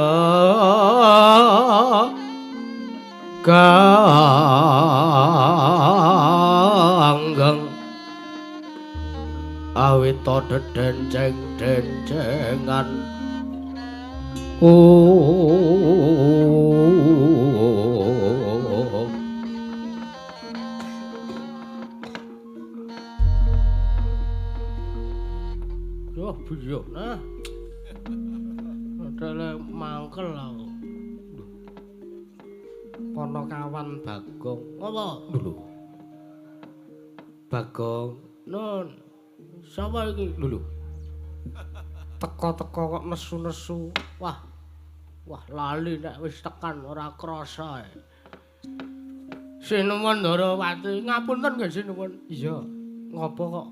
ganggeng awita dedenceng-dencengan Duh, buyuk nah. Padahal mangkel aku. Ponokawan Bagong. Apa? Lho. Bagong, Nun. Sapa iki? Lho. Teko-teko kok nesu-nesu. Wah. Wah, lali nek wis tekan ora krasa. Sinuwun Ndarawati, ngapunten nggih sinuwun. Iya. Ngopo kok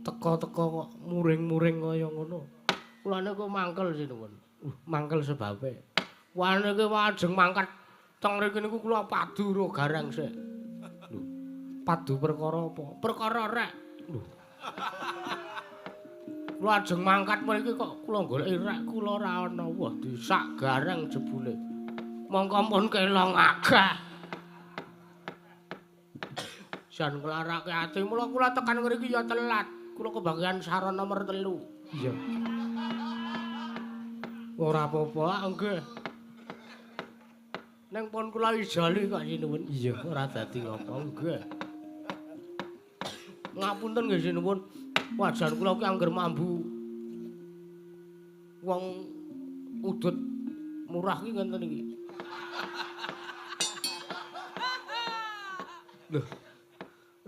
teko-teko kok muring-muring kaya ngono? Kula niku mangkel sinuwun. Mangkel sebabe. Wah niki wajeng mangkat teng mriki niku kula padu ro gareng sik. Lho. Padu perkara apa? Perkara rek. Lho. Kula ajeng mangkat mriki kok kula goleki rek kula ora ana. Wah, disak gareng jebule. Mongko pun kelong agah. Jan nglarake ati mula kula tekan mriki ya telat. Kula kebagian saron nomor 3. Iya. Ora apa-apa, nggih. Neng pun kula ijoli kok sinuwun. Iya, ora dadi ngapa nggih. Ngapunten nggih sinuwun. Wajan kula ki angger mambu wong udut murah ki ngenten iki. Lho.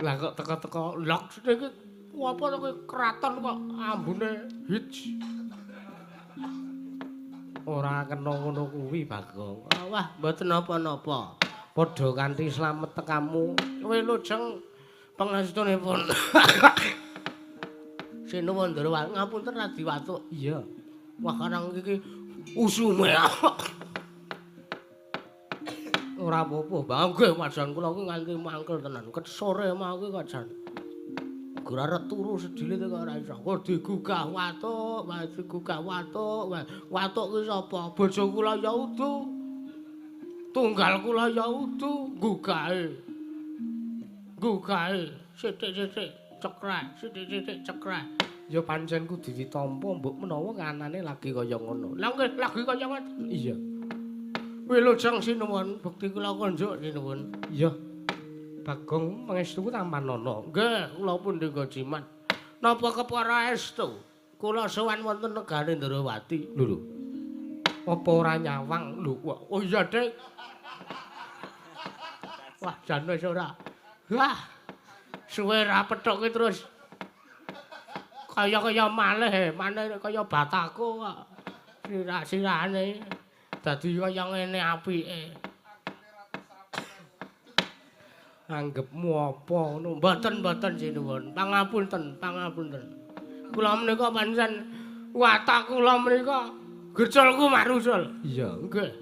Lah kok teko-teko lok iki apa to ki kraton kok ambune hits. Ora kena ngono kuwi, Bagong. Wah, mboten napa-napa. Padha kanthi slamet tekamu. Wilujeng pangestunipun. Sinuwun Ndrawati, ngapunten radi watuk. Iya. Wah, karang iki usume. Ora apa-apa, Bang. Nggih, wajan kula ki nganti mangkel tenan. Ket sore mau ki kok jan. Ora turu sedilit kok ora iso. Kok digugah watuk, wae digugah watuk, watuk ki sapa? Bojo kula ya udu. Tunggal kula ya udu gugahe. Gugahe sithik-sithik cekrek, sithik-sithik cekrek. Ya pancen kudu ditampa mbok menawa kanane lagi kaya ngono. Lah nggih, lagi kaya ngoten. Iya. Wilujeng sinuwun, bekti kula kunjuk sinuwun. Iya. Bagong pangestuku tampanana. Nggih, kula pun ndengga jimat. Napa kepara estu? Kula sowan wonten negari Ndrawati. Lho lho. Apa ora nyawang? Lho, oh iya, Dik. Wah, jan wis ora. Wah. Suwe ra pethuk ki terus kaya-kaya malih, maneh kaya bataku kok. Sirah-sirahane dadi kaya ngene apike. Anggepmu apa ngono? Mboten-mboten sinuwun. Pangapunten, pangapunten. Kula menika pancen watak kula menika gerculku marusul. Iya, nggih.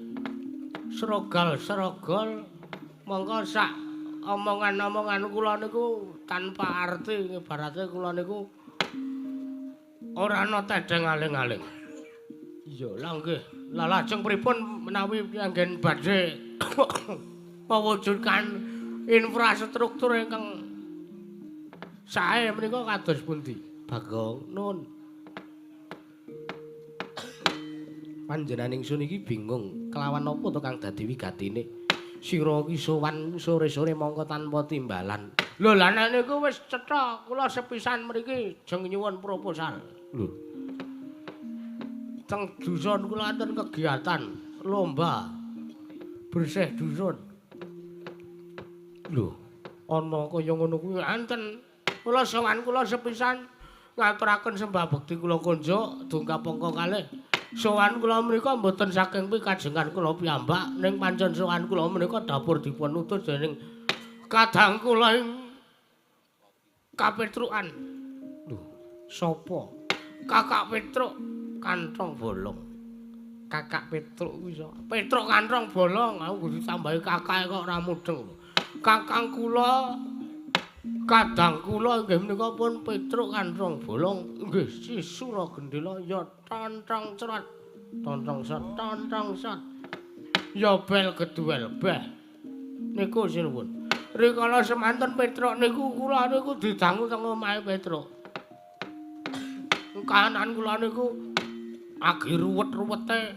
Srogal-srogol mongko sak omongan-omongan kula niku tanpa arti, ibarate kula niku ora ana tedheng aling-aling. Iya, lah nggih. Lah lajeng pripun menawi anggen badhe mewujudkan infrastruktur ingkang sae menika kados pundi? Bagong, nun. Panjenengan ingsun iki bingung kelawan apa to kang dadi wigatine? Sira iki sowan sore-sore mongko tanpa timbalan. Lho lah nek niku wis cetha, kula sepisan mriki jeng nyuwun proposal. Lho. Teng dusun kula enten kegiatan lomba bersih dusun. Lho, ana kaya ngono kuwi enten. Kula sowan kula sepisan ngaturaken sembah bekti kula kunjuk dongkap angka kalih. Sowan kula menika mboten saking pikajengan kula piyambak, ning pancen sowan kula menika dapur dipun utus dening kadang kula ing Kapetrukan. Lho, sapa? Kakak Petruk Kanthong Bolong. Kakak Petruk kuwi sapa? Petruk Kanthong Bolong, aku kudu tambahi kakake kok ora mudeng. Kakang kula kadang kula inggih menika pun Petruk Kanthong Bolong nggih Sisura Gendela ya tontong crot tontong sot tontong sot ya bel geduel beh niku sinuwun. Rikala semanten Petruk niku kula niku didangu teng omahe Petruk. Kahanan kula niku agi ruwet-ruwete,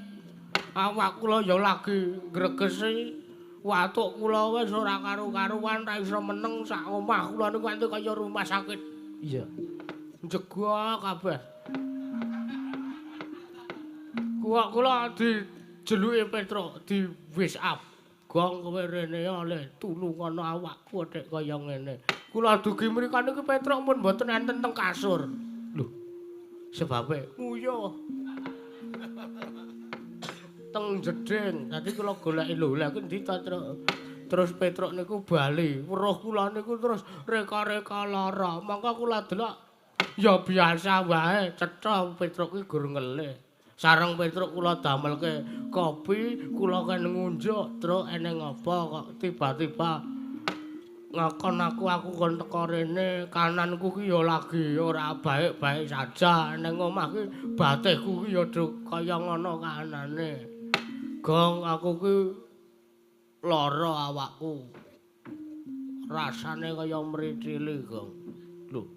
awak kula ya lagi ngregesi, watuk kula wis ora karu-karuan, ra iso meneng sak omah kula niku anti kaya rumah sakit. Iya. Njegok kabeh. Kula dijeluki Petruk di WhatsApp. Gong kowe rene oleh tulungono awakku nek kaya ngene. Kula dugi mriku niku Petruk pun mboten enten teng kasur. Lho. Sebabe nguyuh. Teng jeding. Dadi kula goleki lho, lha iki endi ta, Truk? Terus Petruk niku bali, weruh kula niku terus reka-reka lara. Mangka kula delok ya biasa wae, cetha Petruk ki gur ngelih. Sareng Petruk kula damelke kopi, kula ken ngunjuk, Truk eneng apa kok tiba-tiba ngakon aku kon teko rene, kananku ki ya lagi ora baik-baik saja, neng omah ki batihku ki ya kaya ngono kahanane. Gong aku ki lara awakku. Rasane kaya mrithili, Gong. Lho,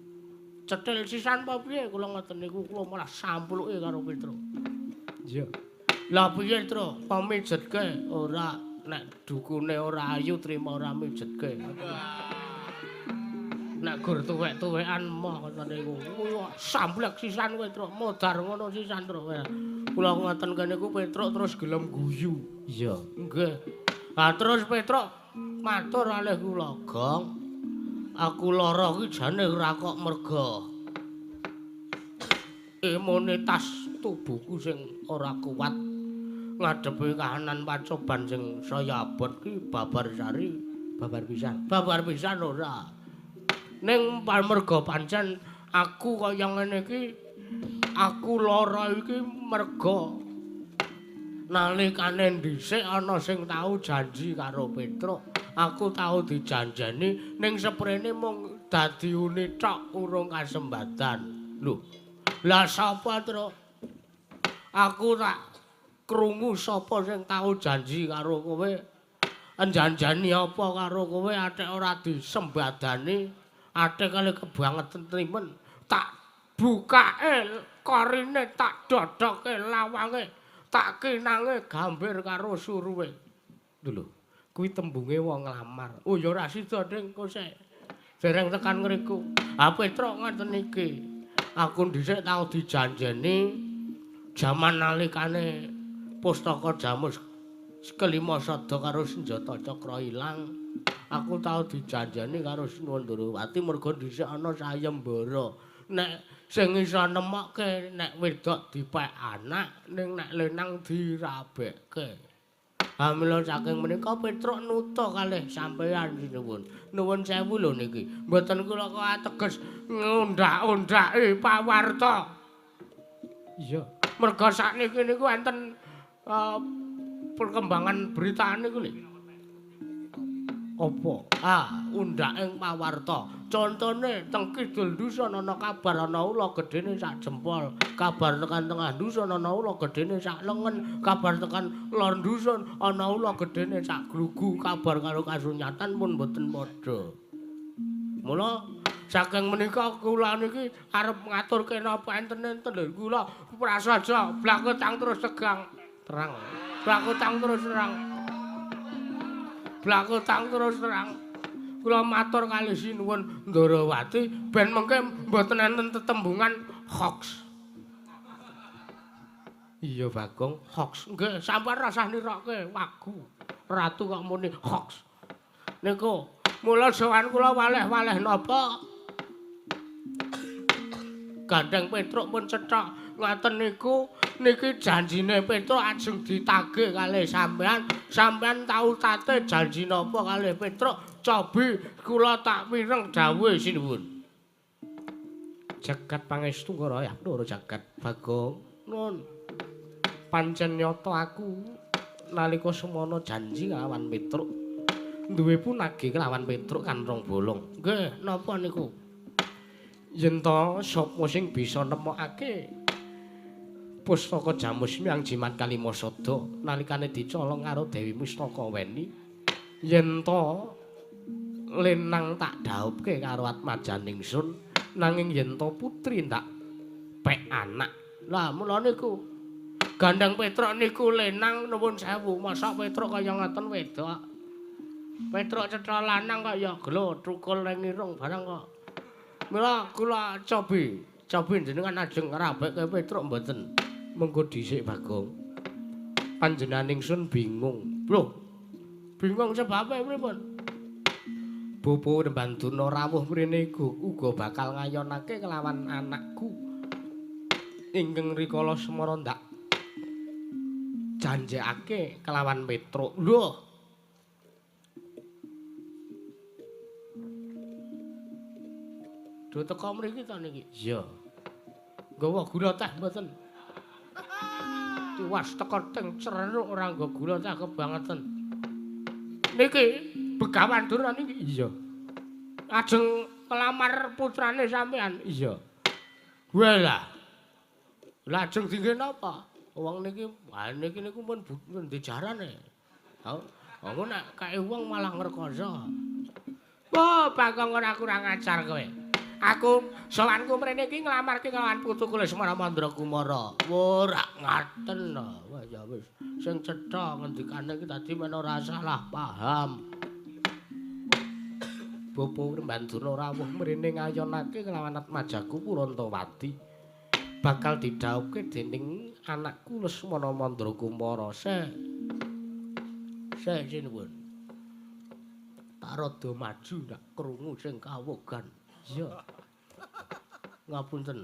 cetil sisan apa piye kula ngoten niku kula malah sampluke karo Petruk. Iya. Lah piye, Truk? Pamijetke ora nek dukune ora ayu trima ora mijetke. Nek gur tuwek-tuwekan moh ngoten niku. Samblek sisan kowe, Truk. Modar ngono sisan, Truk. Kula ngoten kene niku Petruk terus gelem guyu. Iya. Nggih. Ha terus Petruk matur alih kula, Gong. Aku lara ki jane ora kok merga imunitas tubuhku sing ora kuat ngadepi kahanan pacoban sing saya abot ki babar sari, babar pisan. Babar pisan ora. Ning merga pancen aku kaya ngene iki, aku lara iki merga nalikane dhisik ana sing tau janji karo Petruk. Aku tau dijanjeni ning seprene mung dadi uni tok urung kasembadan. Lho. Lah sapa, Truk? Aku tak krungu sapa sing tau janji karo kowe. Njanjani apa karo kowe atik ora disembadani, atik kali kebangetan trimen. Tak bukake korine, tak dodoke lawange, tak kinange gambir karo suruwe. Lho, kuwi tembunge wong nglamar. Oh ya ora sida, Ding, kosek. Dereng tekan ngriku. Ha Petruk ngoten iki. Aku dhisik tau dijanjeni jaman nalikane pustaka Jamus kelima sada karo senjata cakra ilang. Aku tau dijanjeni karo Sinuwun Ndorowati merga dhisik ana sayembara. Nek sing iso nemokke nek wedok dipek anak, ning nek lanang dirabekke. Hamila saking menika Petruk nuta kalih sampeyan sinuwun. Nuwun sewu lho niki. Mboten kula kok ateges ngundak-undaki pawarta. Iya. Merga sakniki niku enten perkembangan berita niku lho. Apa? Ah, undak ing pawarta. Contone teng kidul dusun ana kabar ana ula gedene sak jempol, kabar tekan tengah dusun ana ula gedene sak lengen, kabar tekan lor dusun ana ula gedene sak glugu, kabar karo kasunyatan pun mboten padha. Mula saking menika kula niki arep ngaturke napa enten-enten lho kula prasaja blaketang terus tegang terang. Blaketang terus terang. Blaketang terus terang. Kula matur kalih sinuwun Ndarawati ben mengke mboten enten tetembungan hoax. Iya Bagong, hoax. Nggih, sampeyan rasah nirokke wagu. Ratu kok muni hoax. Niku mula sowan kula waleh-waleh napa? Gandeng Petruk pun cethok ngaten niku, niki janjine Petruk ajeng ditagih kalih sampeyan. Sampeyan tau tate janji napa kalih Petruk? Cobi kula tak mireng dawuhe sinuwun. Jagat pangestu ngara ya Ndara jagat Bagong. Nun. Pancen nyata aku nalika semono janji kelawan Petruk. Duwe punage kelawan Petruk kanrong bolong. Nggih, napa niku? Yen to sapa sing bisa nemokake pustaka Jamus Miang Jimat Kalimasada nalikane dicolong karo Dewi Mustaka Weni, yen to lenang tak dhaupke karo atmajaningsun, nanging yen to putri ndak pek anak. Lah mula niku gandeng Petruk niku lenang nuwun sewu, mosok Petruk kaya ngoten wedok. Petruk cetha lanang kok ya gelo trukul ning irung barang kok. Mila kula cobi, cobi jenengan ajeng ngrabekke Petruk mboten. Mengko dhisik Bagong. Panjenenganing sun bingung. Lho, bingung sebabe pripun? Bapa Rembandurna rawuh mrene uga bakal ngayonake kelawan anakku. Ingkang rikala semara ndak janjekake kelawan Petruk. Lho. Do teko mriki to niki? Iya. Nggawa gula teh mboten? Tiwas teko teng ceruk ora nggo gula teh kebangetan. Niki Begawan Durna niki? Iya. Ajeng nglamar putrane sampean? Iya. Walah. Lajeng dingge napa? Wong niki, wah niki niku pun dijarane. Ha, aku nek kae wong malah ngrekoso. Wah, Bagong ora kurang ajar kowe. Aku sowanku mrene iki nglamarke kelawan putuku Lesmana Mandra Kumara. Ora ngaten lho. Wah ya wis, sing cetha ngendikane iki dadi men ora salah paham. Bapa Rembandurna rawuh mrene ngayonake kelawan atmajaku Purantawati. Bakal didhawuhke dening anakku Lesmana Mandra Kumara. Sik. Sik sinuwun. Tak rada maju ndak krungu sing kawogan. Iya. Ngapunten.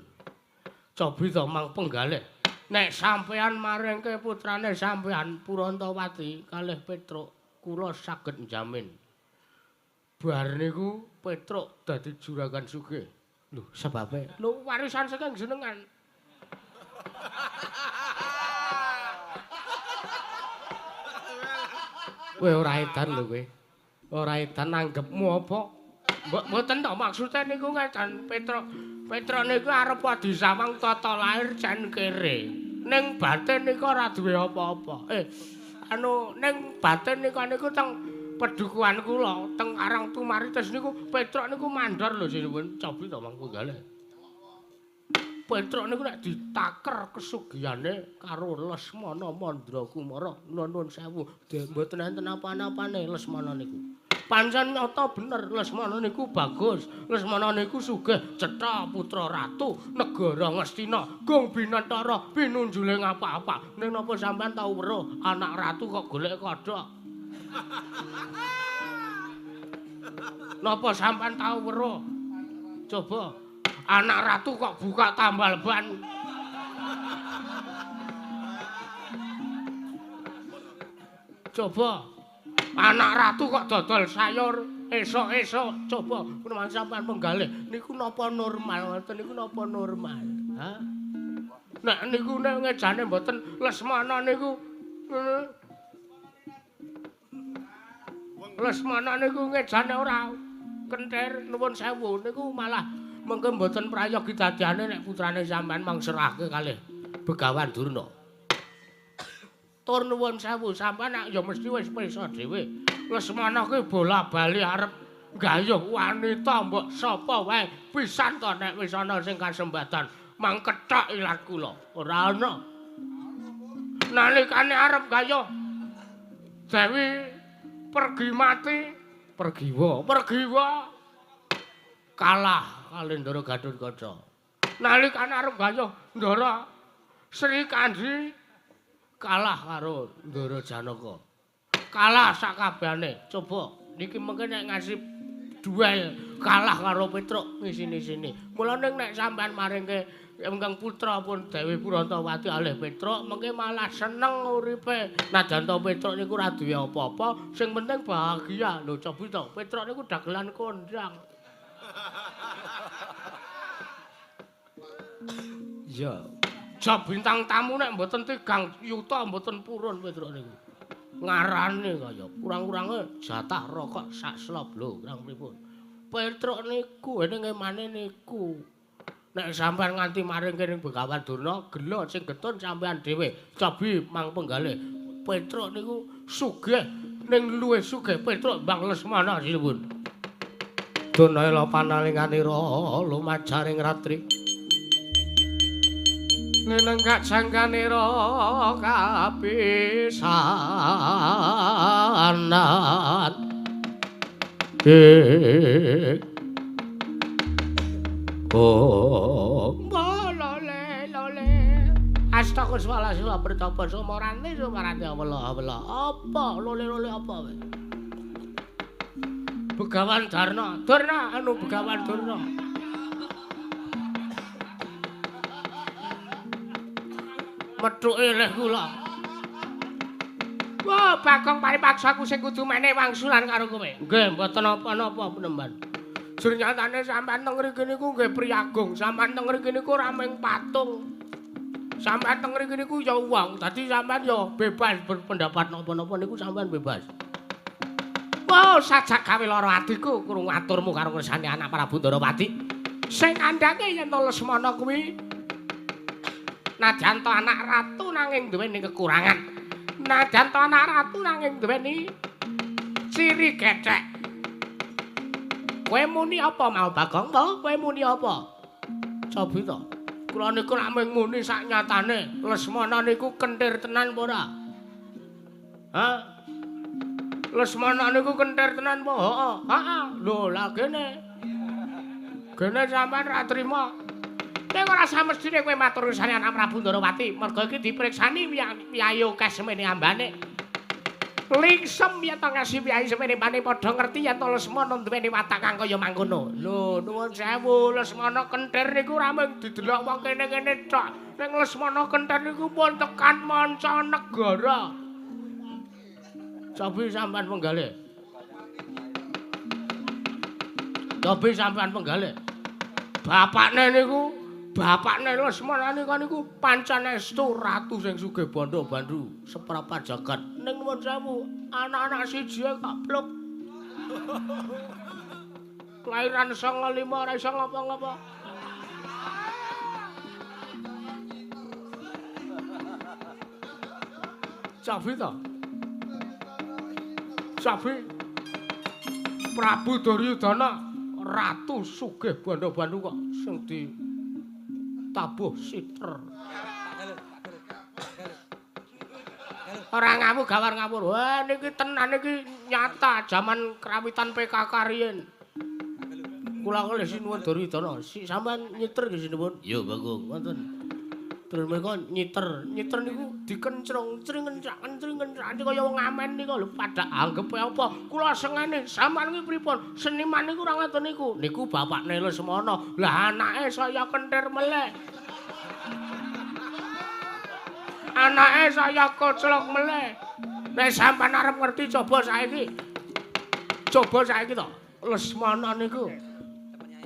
Cobi to mang penggalih. Nek sampean maringke putrane sampean Purantawati kalih Petruk, kula saged njamin. Bar niku Petruk dadi juragan sugih. Lho, sebabe? Lho, warisan saking jenengan. Kowe ora edan lho kowe. Ora edan anggepmu apa? Mboten to maksude niku ngeten Petruk. Petruk niku arep disawang tata lahir jan kere. Ning batin niku ora duwe apa-apa. Anu ning batin niku niku teng pedukuhan kula, teng Karang Tumaritis niku Petruk niku mandor lho sinuwun. Cobi to mang penggalih. Petruk niku nek ditaker kesugihane karo Lesmana Mandra Kumara, nuwun sewu, mboten enten apa-apane Lesmana niku. Pancen nyata bener Lesmana niku bagus, Lesmana niku sugih, cetha putra ratu negara Ngastina, gong binantara pinunjule ngapa-apa. Ning napa sampean tau weruh anak ratu kok golek kodhok? Napa sampean tau weruh? Coba anak ratu kok buka tambal ban. Coba anak ratu kok dodol sayur esuk-esuk. Coba menawi sampean penggalih niku napa normal ngoten niku napa normal? Ha? Nek niku nek ngejane mboten Lesmana niku Lesmana niku ngejane ora kentir nuwun sewu niku malah mengke mboten prayogi dadiane nek putrane sampean mang serahke kalih Begawan Durna. Tur nuwun sewu sampean nek ya mesti wis pirsa dhewe. Lesmana kuwi bola-bali arep nggayuh wanita mbok sapa wae pisan to nek wis ana sing kasembatan mang kethok ilat kula. Ora ana. Nalikane arep gayuh Dewi pergi mati Pergiwa, Pergiwa kalah kali Ndara Gatotkaca. Nalikane arep gayuh Ndara Sri Kandi kalah karo Ndara Janaka. Kalah sakabehane. Coba niki mengke nek ngasih duel kalah karo Petruk ngisini-sini. Mula ning nek sampean maringke ingkang putra pun Dewi Purantawati alih Petruk mengke malah seneng uripe. Najan to Petruk niku ora duwe apa-apa, sing penting bahagia. Lho cobi to, Petruk niku dagelan kondang. Ya, job bintang tamu nek mboten 3 yuta mboten purun Petruk niku. Ngarane kaya kurang-kurange jatah rokok sak slop lho, kurang pripun. Petruk niku ene ngemane niku. Nek sampean nganti maring kene Begawan Durna, gelo sing getun sampean dhewe. Cobi mang penggalih. Petruk niku sugih ning luwih sugih Petruk Mbang Lesmana sinuwun. Durna panalinganira lumajaring ratri. Lenenggak jangkanira kapisanan. Oh, lole lole. Astaghfirullah sila pertapa sumarane sumarane Allah Allah. Apa lole lole apa kowe? Begawan Darna, Durna anu Begawan Durna. Methuke leh kula. Wah, Bagong paripaksa aku sing kudu menehi wangsulan karo kowe. Nggih, mboten napa-napa penemban. Jernyatane sampean teng mriki niku nggih priyagung, sampean teng mriki niku ora mung patung. Sampean teng mriki niku ya wong, dadi sampean ya bebas berpendapat napa-napa niku sampean bebas. Wah, sajak gawe lara atiku krungu aturmu karo ngersane anak Prabu Ndarawati. Sing kandhake yen to Lesmana kuwi najan to anak ratu nanging duweni kekurangan. Najan to anak ratu nanging duweni ciri gethek. Kowe muni apa mau Bagong? Kowe muni apa? Cobi to. Kula niku lak mung muni sak nyatane. Lesmana niku kentir tenan apa ora? Hah? Lesmana niku kentir tenan apa? Heeh. Heeh. Lho, lah kene. Gene sampean ra trima. Ning ora samestine kowe matur ngersane anak Prabu Ndarawati, merga iki dipriksani piyayi akeh semene ambane. Lingsem yen to ngasih piyayi semene ambane padha ngerti yen to Lesmana duweni watak kang kaya mangkono. Lho, nuwun sewu, Lesmana kentir niku ora mung didelok wong kene-kene tok. Ning Lesmana kentir niku pun tekan manca negara. Cobi sampean penggalih. Cobi sampean penggalih. Bapakne niku bapakne Lesmana niku pancen estu ratu sing sugih bandha bandu seprapat jagat. Ning nuwun sewu, anak-anak siji kapluk. Kelahiran 95 ora iso ngapa-ngapa. Cabi to? Cabi. Prabu Duryudana ratu sugih bandha bandu kok sing di tabuh siter. Ora ngawu gawar ngawur. Wah niki tenan niki nyata jaman krawitan PKK riyin. Kula kalih sinuwun Duryudana, si sampean nyiter nggih sinuwun. Ya Bagong, wonten. Terus mereka nyiter, nyiter niku dikencrung, cring-kencrak, cring-kencrak kaya wong ngamen niku lho padha anggepe apa. Kula sengene sampean kuwi pripun? Seniman niku ora ngoten niku. Niku bapakne Lesmana. Lah anake saya kentir melek. Anake saya koclok melek. Nek sampean arep ngerti coba saiki. Coba saiki to. Lesmana niku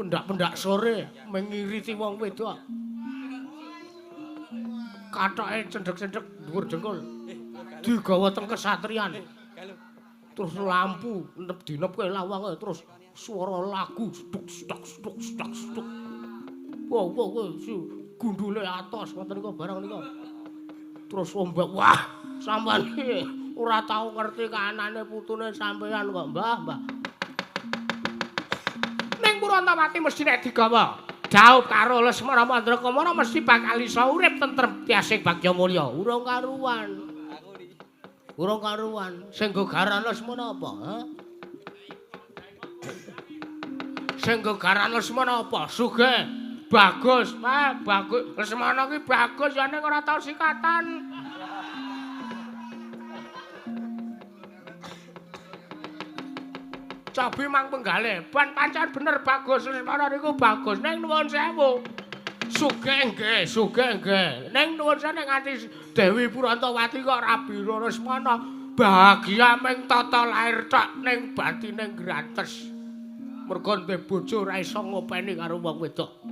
pendak-pendak sore mengiriti wong wedok. Kathoke cendhek-cendhek dhuwur dengkul. Digawa teng kesatrian. Terus lampu nep dinepke lawange terus swara lagu stuk stak stuk stak stuk. Wow wow wow si gundule atos ngoten niku barang niku. Terus ombak wah sampean iki ora tau ngerti kahanane putune sampean kok Mbah, Mbah. Ning Purantawati mesti nek digawa dhaup karo Lesmana Mandrakamara mesti bakal iso urip tentrem tiasing bagya mulya. Urung karuan. Urung karuan. Sing nggo garan Lesmana apa, ha? Sing gegaran Lesmana apa? Sugih. Bagus, Pak, bagus. Lesmana ki bagus ya ning ora tau sikatan. Cobi mang penggale, ban pancen bener bagus Lesmana niku bagus. Ning nuwun sewu. Sugih nggih, sugih nggih. Ning nuwun sewu nek nganti Dewi Purantawati kok rabi Lesmana bahagia ming tata lair tok ning batine grates. Mergo duwe bojo ora iso ngopeni karo wong wedok.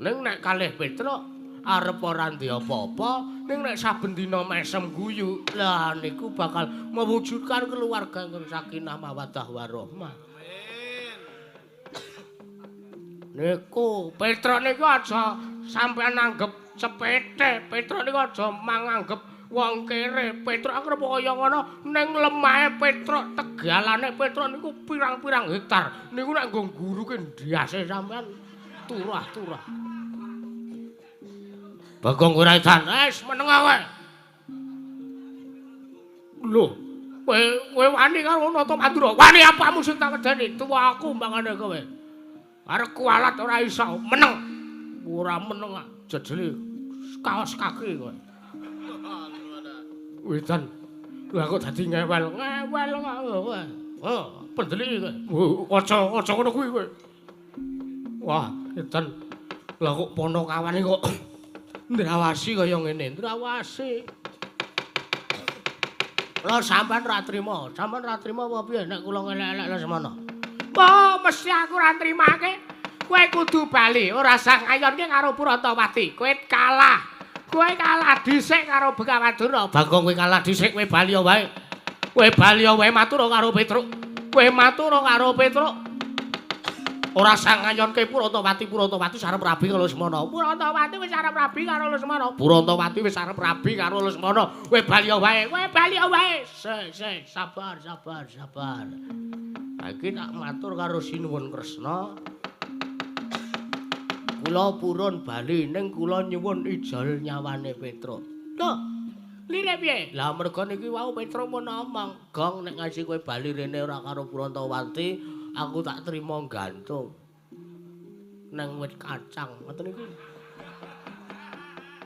Ning nek kalih Petruk arep ora ndek apa-apa, ning nek saben dina mesem guyu, lah niku bakal mewujudkan keluarga ingkang sakinah mawaddah warahmah. Amin. Niku Petruk niku aja sampeyan anggep cepete, Petruk niku aja manganggep wong kere. Petruk arep kaya ngono ning lemahe Petruk, tegalane Petruk niku pirang-pirang hektar. Niku nek nggo ngguruke ndase sampean turah-turah. Bagong ora edan, wis meneng kowe. Lho, kowe wani karo Nata Mandura. Wani apamu sing tak wedeni? Tuwa aku mbangane kowe. Arep kualat ora iso, meneng. Ora meneng jejeli kaos kaki kowe. Wedan. Lha kok dadi ngewel, ngewel kowe. Oh, pendeliki kowe. Aja aja ngono kuwi kowe. Wah, edan. Lah kok ponokawane kok ndrawasi kaya ngene, ndrawasi. Lha sampean ra trima, sampean ra trima apa piye nek kula ngelek-elek Lesmana? Wah, mesti aku ra trimake. Kowe kudu bali, ora usah ngayonke karo Purantawati. Kowe kalah. Kowe kalah dhisik karo Begawan Durna. Bagong kowe kalah dhisik, kowe bali wae. Kowe bali wae matur karo Petruk. Kowe matur karo Petruk. Ora usah ngayonke Purantawati, Purantawati arep rabi karo Lesmana. Purantawati wis arep rabi karo Lesmana. Purantawati wis arep rabi karo Lesmana. Kowe bali wae, kowe bali wae. Sik, sik, sabar, sabar, sabar. Iki tak matur karo Sinuwun Kresna. Kula purun bali ning kula nyuwun ijol nyawane Petruk. Lho, lire piye? Lah merga niki wau Petruk mun omong, "Gong nek ngasi kowe bali rene ora karo Purantawati, aku tak trima gantung nang wit kacang." Ngoten niku.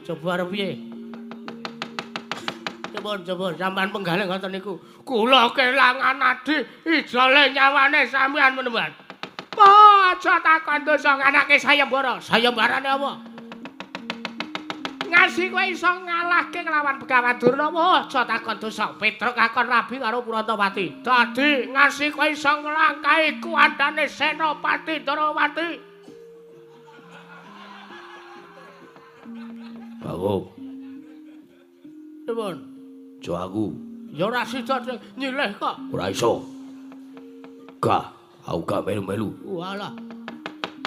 Coba arep piye? Coba coba sampean penggalih ngoten niku. Kula kelangan adi ijole nyawane sampean menemban. Aja takon dosa nganake sayembara. Sayembarane apa? Ngasi kowe iso ngalahke nglawan Begawan Durna. Aja takon dosa. Petruk kakon rabi karo Purantawati. Dadi ngasi kowe iso nglangkahi kuwandane Senopati Ndrawati. Bagong. Pripun? Jo aku. Ya ora sida nyilih kok. Ora iso. Gah. Aku gak melu-melu. Walah.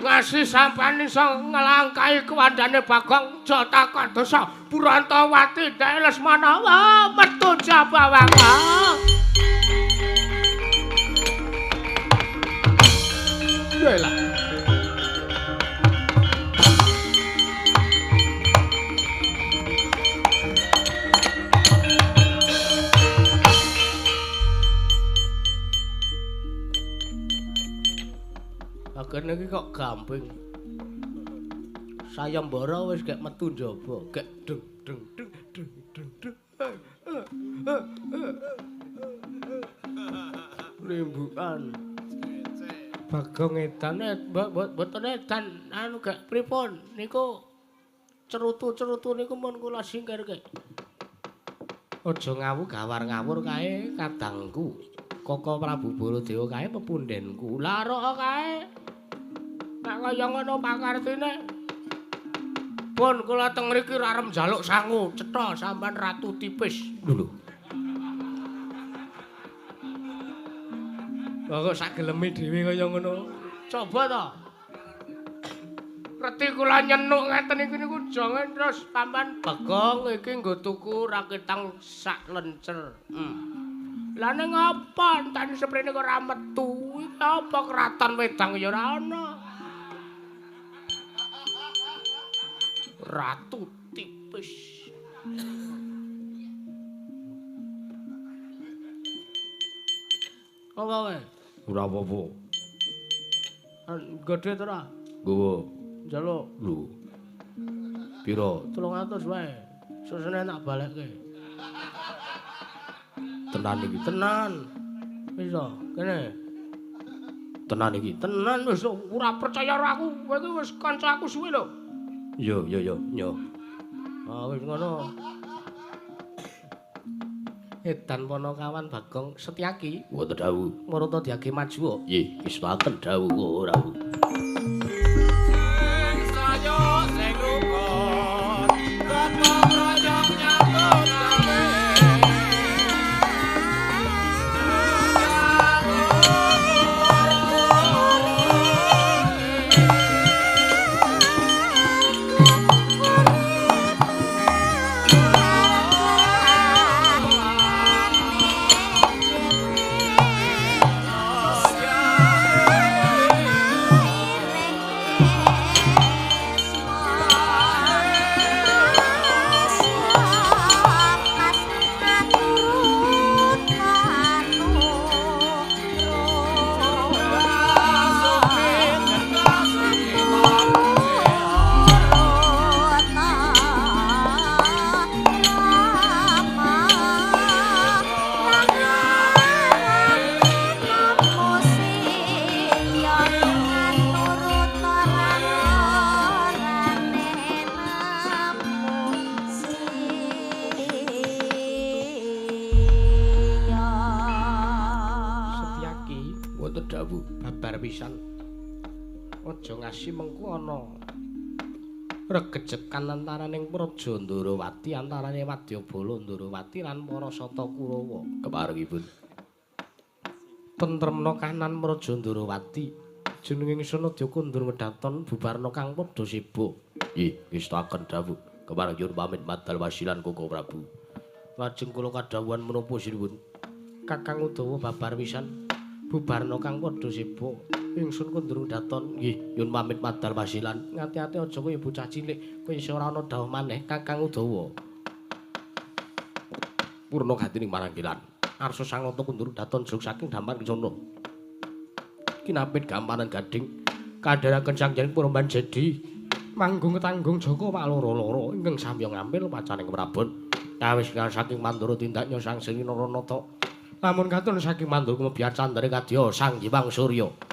Ngasi sampean iso nglangkahi kuwandane Bagong, aja takon dosa. Purantawati ndake Lesmana. Wah, metu jabawang. Lah. Kene iki kok gamping. Sayembara wis gek metu njaba, gek deng deng deng deng deng deng. Limbukan. Bagong edan mboten edan anu gek pripun niku cerutu-cerutu niku mun kula singkirke. Aja ngawu gawar ngawur kae kadangku. Koko Prabu Baladewa kae pepundhenku. Lah rok kae. Nek kaya ngono pakartine. Pun kula teng mriki arep njaluk sangu, cetha sampean ratu tipis. Lho. Lah kok sak geleme dhewe kaya ngono. Coba to. Reti kula nyenuk ngeten iki niku jangan terus sampean Bagong iki nggo tuku raketang sak lencer. Lah ning apa enteni seprene kok ora metu? Iki apa kraton wedang ya ora ana. Ratu tipis. Apa kowe? Ora apa-apa. Gedhe to ora? Nggawa. Njaluk. Lho. Pira? 300 wae. Susune tak balekke. Tenan iki. Tenan. Wis to, kene. Tenan iki. Tenan wis ora percaya karo aku. Kowe iki wis kanca aku suwe lho. Yo yo yo yo. Ah wis ngono. Edan Panakawan Bagong Setyaki wonten dawuh. Marata diage maju kok. Nggih, wis dawuh rawuh. Sing saya sing rukun, gotong royong nyambut gawe. Aja ngasi mengko ana regejekan antaraning Praja Ndorowati antarane Wadyabala Ndorowati lan para Sata Kurawa. Keparengipun tentremna kanan Praja Ndorowati jenenge Sanadya kondur medaton bubarna kang padha seba. Nggih, ngestakaken dawuh. Kepareng nyuwun pamit madal wasilan Koko Prabu. Lajeng kula kadhawuhan menapa sinuwun? Kakang Udawa babar pisan bubarna kang padha seba. Ingsun kondur daton nggih nyuwun pamit madal wasilan. Ngati-ati aja kaya bocah cilik kowe iso ora ana dawuh maneh Kakang Udawa. Purna gatining maranggilan. Arsa sangnata kondur daton jog saking dampar kencana. Kinapit gamparan gading kandharaken Sang Hyang Purban Jedi manggung ketanggung Jaka paloro-loro ingkang samya ngampil pacaning Prabon. Kawis saking Mandura tindaknya Sang Sri Naranata. Lamun katon saking Mandura kumebiyar candare kadya Sang Hyang Surya.